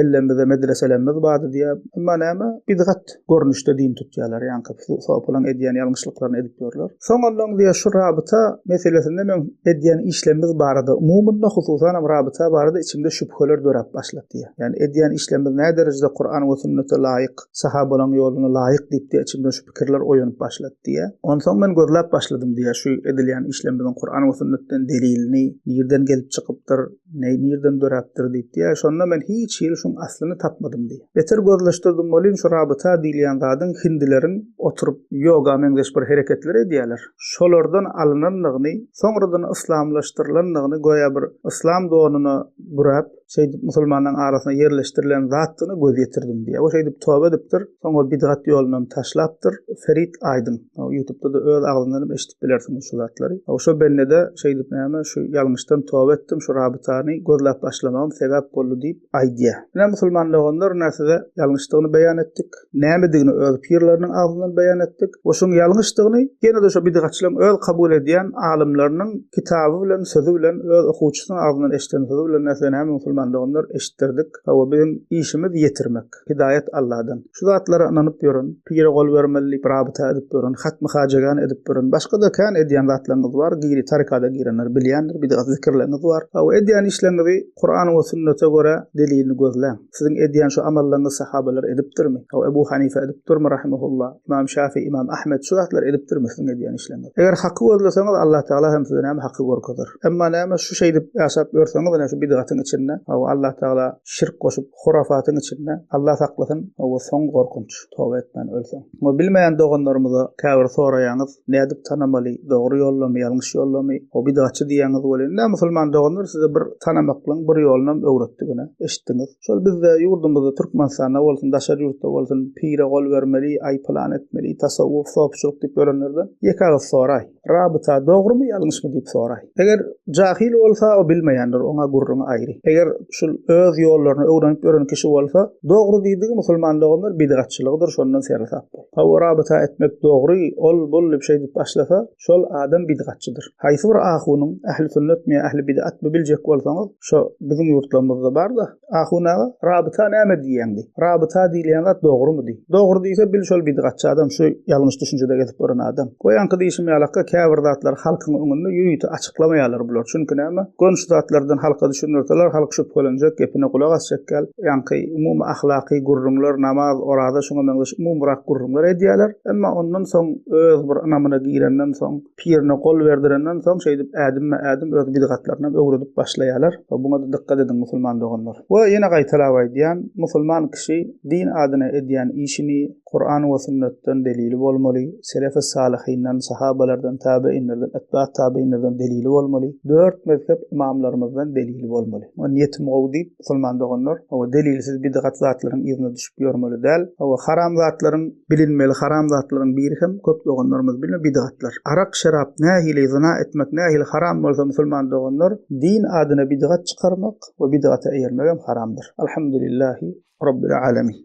Ellemizde medreselerimiz bardy diýýär. Emma näme bidgat. Görnüşde din tutýarlar, ýaňky sopylaň edýän ýalňyşlyklaryny edip ýörler. Soň onnoň diýýär, şu rabyta meselesinde meň edýän işlemimiz barada, umumynda, hususanam rabyta barada içimde şübheler döräp başlady diýýär. Ýagny edýän işlemimiz näderejede Kuran we sünnete laýyk, sahabalaň ýoluna laýyk diýip diýýär, içimde şu pikirler oýanyp başlady diýýär. Onsoň men gözläp başladym diýýär, şu edilýän işlemimiziň Kuran we sünnetden delilini, nirden gelip çykypdyr, Ne nirden döräpdir diýip diýýär. Şonda men hiç hili şuň aslyny tapmadym diýýär. Beter gözleşdirdim welin şu rabyta diýilýän zadyň hindileriň oturyp ýoga meňzeş bir hereketler edýärler. Şolardan alynandygyny, soňradan yslamlaşdyrylandygyny göýä bir yslam donuna büräp. şeýdip musulmanlaryň arasyna ýerleşdirilen zatdygyna göz ýetirdim diýýär. O şeýdip toba edipdir. Soň ol bidgat ýolunam taşlapdyr. Ferit Aýdyň. Ýutubda-da öz agzyndan hem eşidip bilersiňiz şu zatlary. Şo bende-de şeýdip näme şu ýalňyşdan toba etdim, şu rabytany gözläp başlamagym sebäp boldy diýip aýdýar. Ine musulman doganlar ine size ýalňyşdygyny beýan etdik. Nämedigini öz pirleriniň agzyndan beýan etdik. We şuň ýalňyşdygyny ýene-de şo bidgatçylaryň öz kabul edýän alymlarynyň kitaby bilen, sözi bilen, öz okuwçysynyň agzyndan eşiden sözi bilen ine size näme musulman doganlar eşitdirdik. Hawa biziň işimiz ýetirmek. Hidaýat Alladan. Şu zatlara ynanyp ýören, pire gol bermeli diýip rabyta edip ýören, hatmy hajagan edip ýören, başga-da kän edýän zatlaryňyz bar, giri tarikada girenler bilýändir, bidgat zikirleriňiz bar. Hawa edýän işleriňizi Kuran we sünnete görä delilini gözläň. Siziň edýän şu amallaryňyzy sahabalar edipdirmi? Hawa Ebu Hanife edipdirmi rahimehullah? Ymam Şafi, Ymam Ahmet şu zatlary edipdirmi siziň edýän işleriňizi? Eger haky gözleseňiz Allah Tagala hem size näme haky görkezer. Emma näme şu şeýdip ýaşap ýörseňiz ine şu bidgatyň içinde hawa Allah Tagala şirk goşup hurafatyň içinde Allah saklasyn hawa soň gorkunç toba etmän ölseň. Muny bilmeýän doganlarymyza käbir soraýaňyz nädip tanamaly dogry ýoldamy ýalňyş ýoldamy o bidgatçy diýýäňiz welin ine musulman doganlar size bir tanamaklygyň bir ýolunam öwretdik ine eşitdiňiz. Şol bizde ýurdumyzda Türkmenistanda bolsun daşary ýurtda bolsun pire gol bermeli aý pylan etmeli tasawwuf sopçulyk diýip ýörenlerden ýeke agyz soraý. Rabyta dogrumy ýalňyşmy diýip soraý. Eger jahyl bolsa o bilmeýändir oňa gürrüňi aýry. Eger şul öz ýollaryny öwrenip ýören kişi bolsa dogry diýdigi musulman doganlar bidgatçylygydyr şondan seresap bol. Hawa rabyta etmek dogry ol bul diýip şeýdip başlasa şol adam bidgatçydyr. Haýsy bir ahunyň ähli sünnetmi ýa ähli bidgatmy biljek bolsaňyz şo biziň ýurtlarymyzda barda. Ahun aga, rabyta näme diýýäň diý. Rabyta diýilýän zat dogrumy diý. Dogry diýse bil şol bidgatçy adam, şu ýalňyş düşünjede gezip ýören adam. We ýaňky diýşim ýalakka käbir zatlary halkyň öňünde ýörite açyklamaýarlar bular. Çünki näme, göni şu zatlardan halka düşündirseler halk şübhelenjek, gepine gulak asjak däl. Ýaňky umumy ahlaky gürrüňler, namaz, oraza şuňa meňzeş umumyrak gürrüňler edýärler. Emma ondan soň öz bir ynamyna girenden soň, Pirine gol berdirenden soň şeýdip ädimme-ädim öz bidgatlarynam öwredip başlaýarlar. We buňa-da dykgat ediň musulman doganlar. We ýene gaýtalap aýdýan, musulman kişi din adyna edýän işini Kuran we sünnetden delili bolmaly, selefi salyhyndan, sahabalardan, tabeýinlerden, etba tabeýinlerden delili bolmaly, dört mezhep ymamlarymyzdan delili bolmaly. We niýetim gowy diýip musulman doganlar, hawa delilsiz bidgat zatlaryň yzyna düşüp ýörmeli däl. Hawa haram zatlaryň Bilinmeli haram zatlaryň biri hem köp doganlarymyz bilme bidgatlar. Arak şerap nähili zyna etmek nähili haram bolsa musulman doganlar din adyna bidgat çykarmak we bidgata eýermegem haramdyr. Alhamdulillahi Rabbil Alemin.